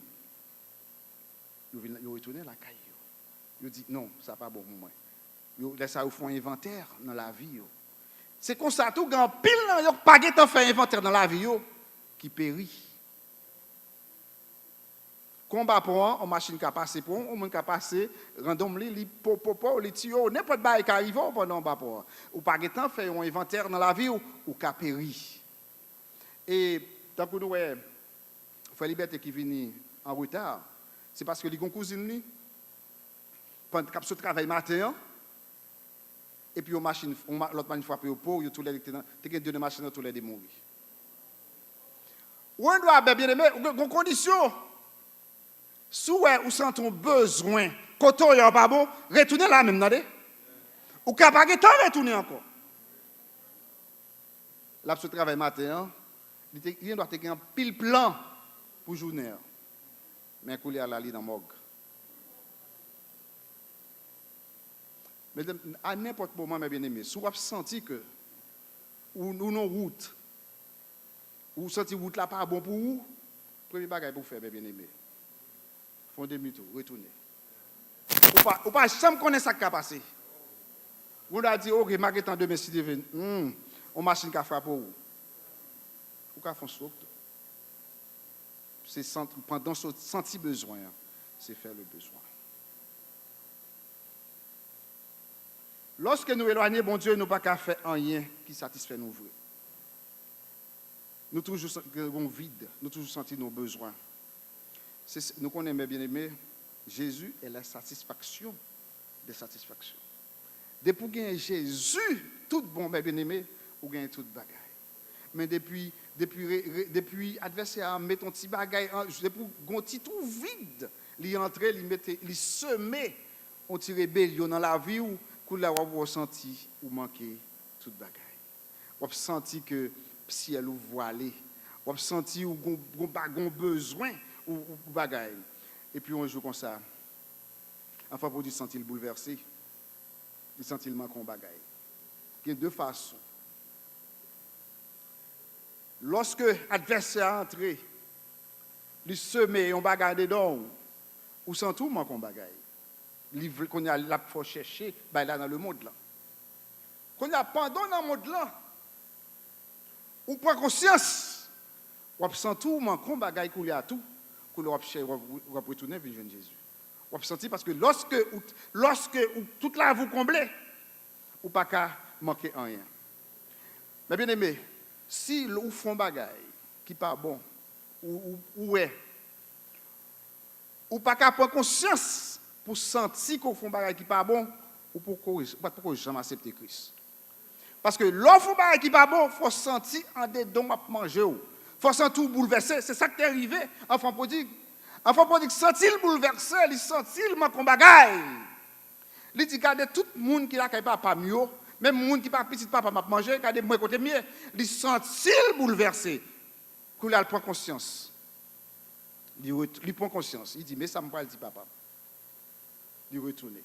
Yo vin, yo retounen lakay yo. Yo di, "Non, sa pa bon pou mwen." Yo, lè sa, yo fè yon envantè nan lavi yo. Se konsa tou, gen anpil nan yo k pa gentan fè envantè nan lavi yo, ki peri. Konba pon an, yon machin ka pase pon, yon moun ka pase, randonm li, li po, po, po, li tiye w, nenpòt bagay ka rive w pandan w anba pon an. Ou pa gentan fè yon envantè nan lavi w, ou ka peri. E tankou nou wè, Frè Libète ki vini an reta, se paske li gon kouzin li, pandan k ap sot travay maten an, epi yon machin, yon ma-, lòt machin frape yo, po, yo toulède ki te nan, te gen de nan machin nan, toulède mouri. Ou gen dwa, men byeneme, ou gen, gon kondisyon. Si w wè ou santi yon bezwen, kote w ye a pa bon, retounen la menm, tande. Ou ka pa gentan retounen ankò. L ap sot travay maten an, li te, li gendwa te gen anpil plan pou jounen an. Men koulye a la, li nan mòg. Men a nenpòt moman, men byeneme, si w ap santi ke ou, ou nan wout, ou santi wout la pa bon pou ou, premye bagay pou w fè, men byeneme, fè yon demi tou, retounen. Ou pa, ou pa janm konnen sa k ka pase. Ou ta di, "Oke, m a gentan demen si Dye vle." Hmm, yon machin ka frape w. Ou ka fè yon stwok tou. Se sant-, pandan w santi bezwen an, se fè le bezwen. Lòske nou elwanye Bondye, nou pa ka fè anyen ki satisfè nou vre. Nou toujou san-, gen yon vid, nou toujou santi nou bezwen. Se, se, nou konnen, men byeneme, Jezi est la satisfaction des satisfactions. Depi w genyen Jezi, tout bon, men byeneme, ou genyen tout bagay. Men depi, depi, re-, re-, depi advèsè a met yon ti bagay, an, depi w gon ti twou vid, li antre, li mete, li seme yon ti rebelyon nan lavi w, koulye a w ap wè w santi ou manke tout bagay. W ap santi ke syèl ou vwale. W ap santi ou gon, gon ba-, gon bezwen ou, ou, ou bagay. Epi yon jou konsa, anfan pou di santi l boulvèse, li santi l manke yon bagay. Gen de fason. Lòske advèsè a antre, li seme yon bagay andedan w, Ou santi w manke yon bagay. Li vle, kounye a, l ap fè w chèche bagay la nan lemonn lan. Kounye a, pandan w nan mond lan, ou pran konsyans, w ap santi w manke yon bagay kounye a tou, kounye a w ap chè, w ap, w ap retounen vin jwenn Jezi. W ap santi, paske lòske ou, lòske ou, tout lavi w konble, ou pa ka manke anyen. Men byeneme, si l, ou fè yon bagay ki pa bon, ou, ou, ou wè, ou pa ka pran konsyans pou santi ke w fè yon bagay ki pa bon, ou poko, ou pa t poko janm aksepte Kris. Paske lè w fè yon bagay ki pa bon, fò w santi andedan w ap manje w. Fò w santi w boulvèse. Se sa k te rive anfan pwodig. Anfan pwodig santi l boulvèse, li santi l manke yon bagay. Li di, "Gade tout moun ki lakay papa m yo, menm moun ki pa pitit papa m ap manje, gade mwen kote m ye." Li santi l boulvèse. Kounye a l pran konsyans. Li ret-, li pran konsyans. Li di, "Men sa m pral di papa m." Li retounen.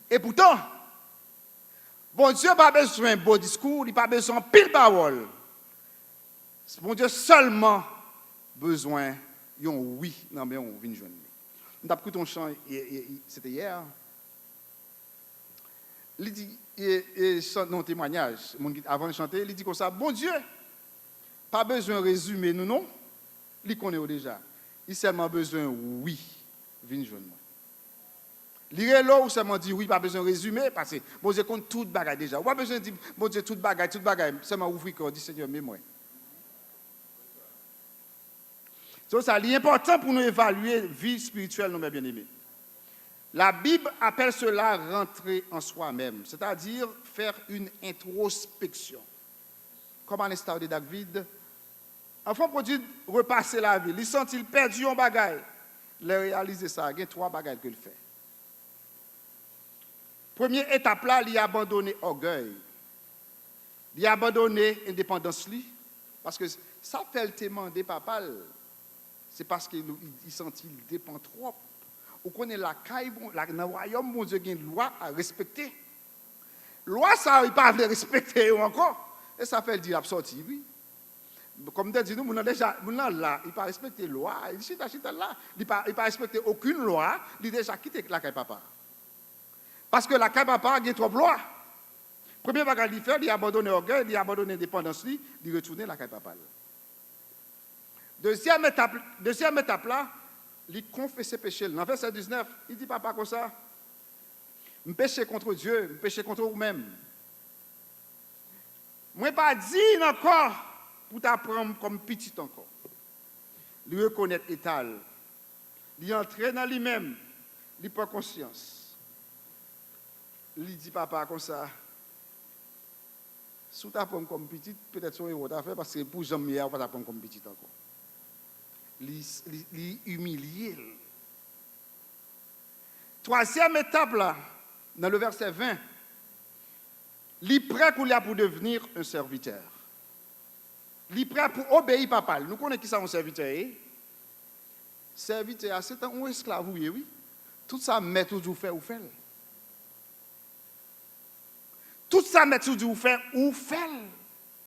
Epoutan, Bondye pa bezwen bon diskou, li pa bezwen anpil pawòl. Bondye sèlman bezwen yon wi nan men w vin jwenn li. M t ap koute yon chan, yè, yè, yè, se te yè. Li di, e, e, chan-, nan yon temwayaj, moun ki, avan l chante, li di konsa, Bondye pa bezwen rezime nou non, li konnen yo deja. Li sèlman bezwen wi vin jwenn mwen. Li rele w, ou sèlman di wi, pa bezwen rezime, paske Bondye konn tout bagay deja. Ou pa bezwen di Bondye tout bagay, tout bagay, sèlman ouvri kè w, di, Senyè, men mwen. Se sa, li enpòtan pou nou evalye vi espirityèl nou, mes bien-aimés. La Bible appelle cela rentrer en soi-même, c'est-à-dire faire une introspection. Comme à l'instar de David, anfan pwodui repase lavi l, li santi l pèdi yon bagay. Lè l reyalize sa, gen twa bagay ke l fè. Premye etap la, li abandone ògèy. Li abandone endepandans li, paske sa fè l te mande papa l, se paske li, li santi l depann twòp. Ou konnen lakay Bon-, la, nan wayòm Bondye gen lwa a respekte. Lwa sa yo, li pa vle respekte yo ankò. E sa fè l di l ap sòti, wi. Kòm m te di nou, moun nan deja, moun nan la, li pa respekte lwa, li chita, chita la. Li pa, li pa respekte okenn lwa, li deja kite lakay papa. Paske lakay papa gen twòp lwa. Premye bagay li fè, li abandone ògèy, li abandone endepandans li, li retounen lakay papa l. Dezyèm etap, dezyèm etap la, li konfese peche l. Nan vèsè diznèf, li di papa konsa, "M peche kont Dye, m peche kont ou menm. Mwen pa diy ankò pou w ta pran m kòm pitit ankò." Li rekonèt eta l. Li antre nan li menm. Li pran konsyans. Li di papa konsa, "Si w ta pran m kòm pitit, petèt se yon erè w ta fè, paske pou jan m ye a, ou pa ta pran m kòm pitit ankò." Li, li, li imilye l. Twazyèm etap la, nan le vèsè ven, li prè kounye a pou devni un serviteur. Li prè pou obeyi papa l. Nou konnen ki sa yon sèvitè ye? Sèvitè a, se tankou yon esklav ou ye, wi. Tout sa mèt ou di w fè, ou fè l. Tout sa mèt ou di w fè, ou fè l.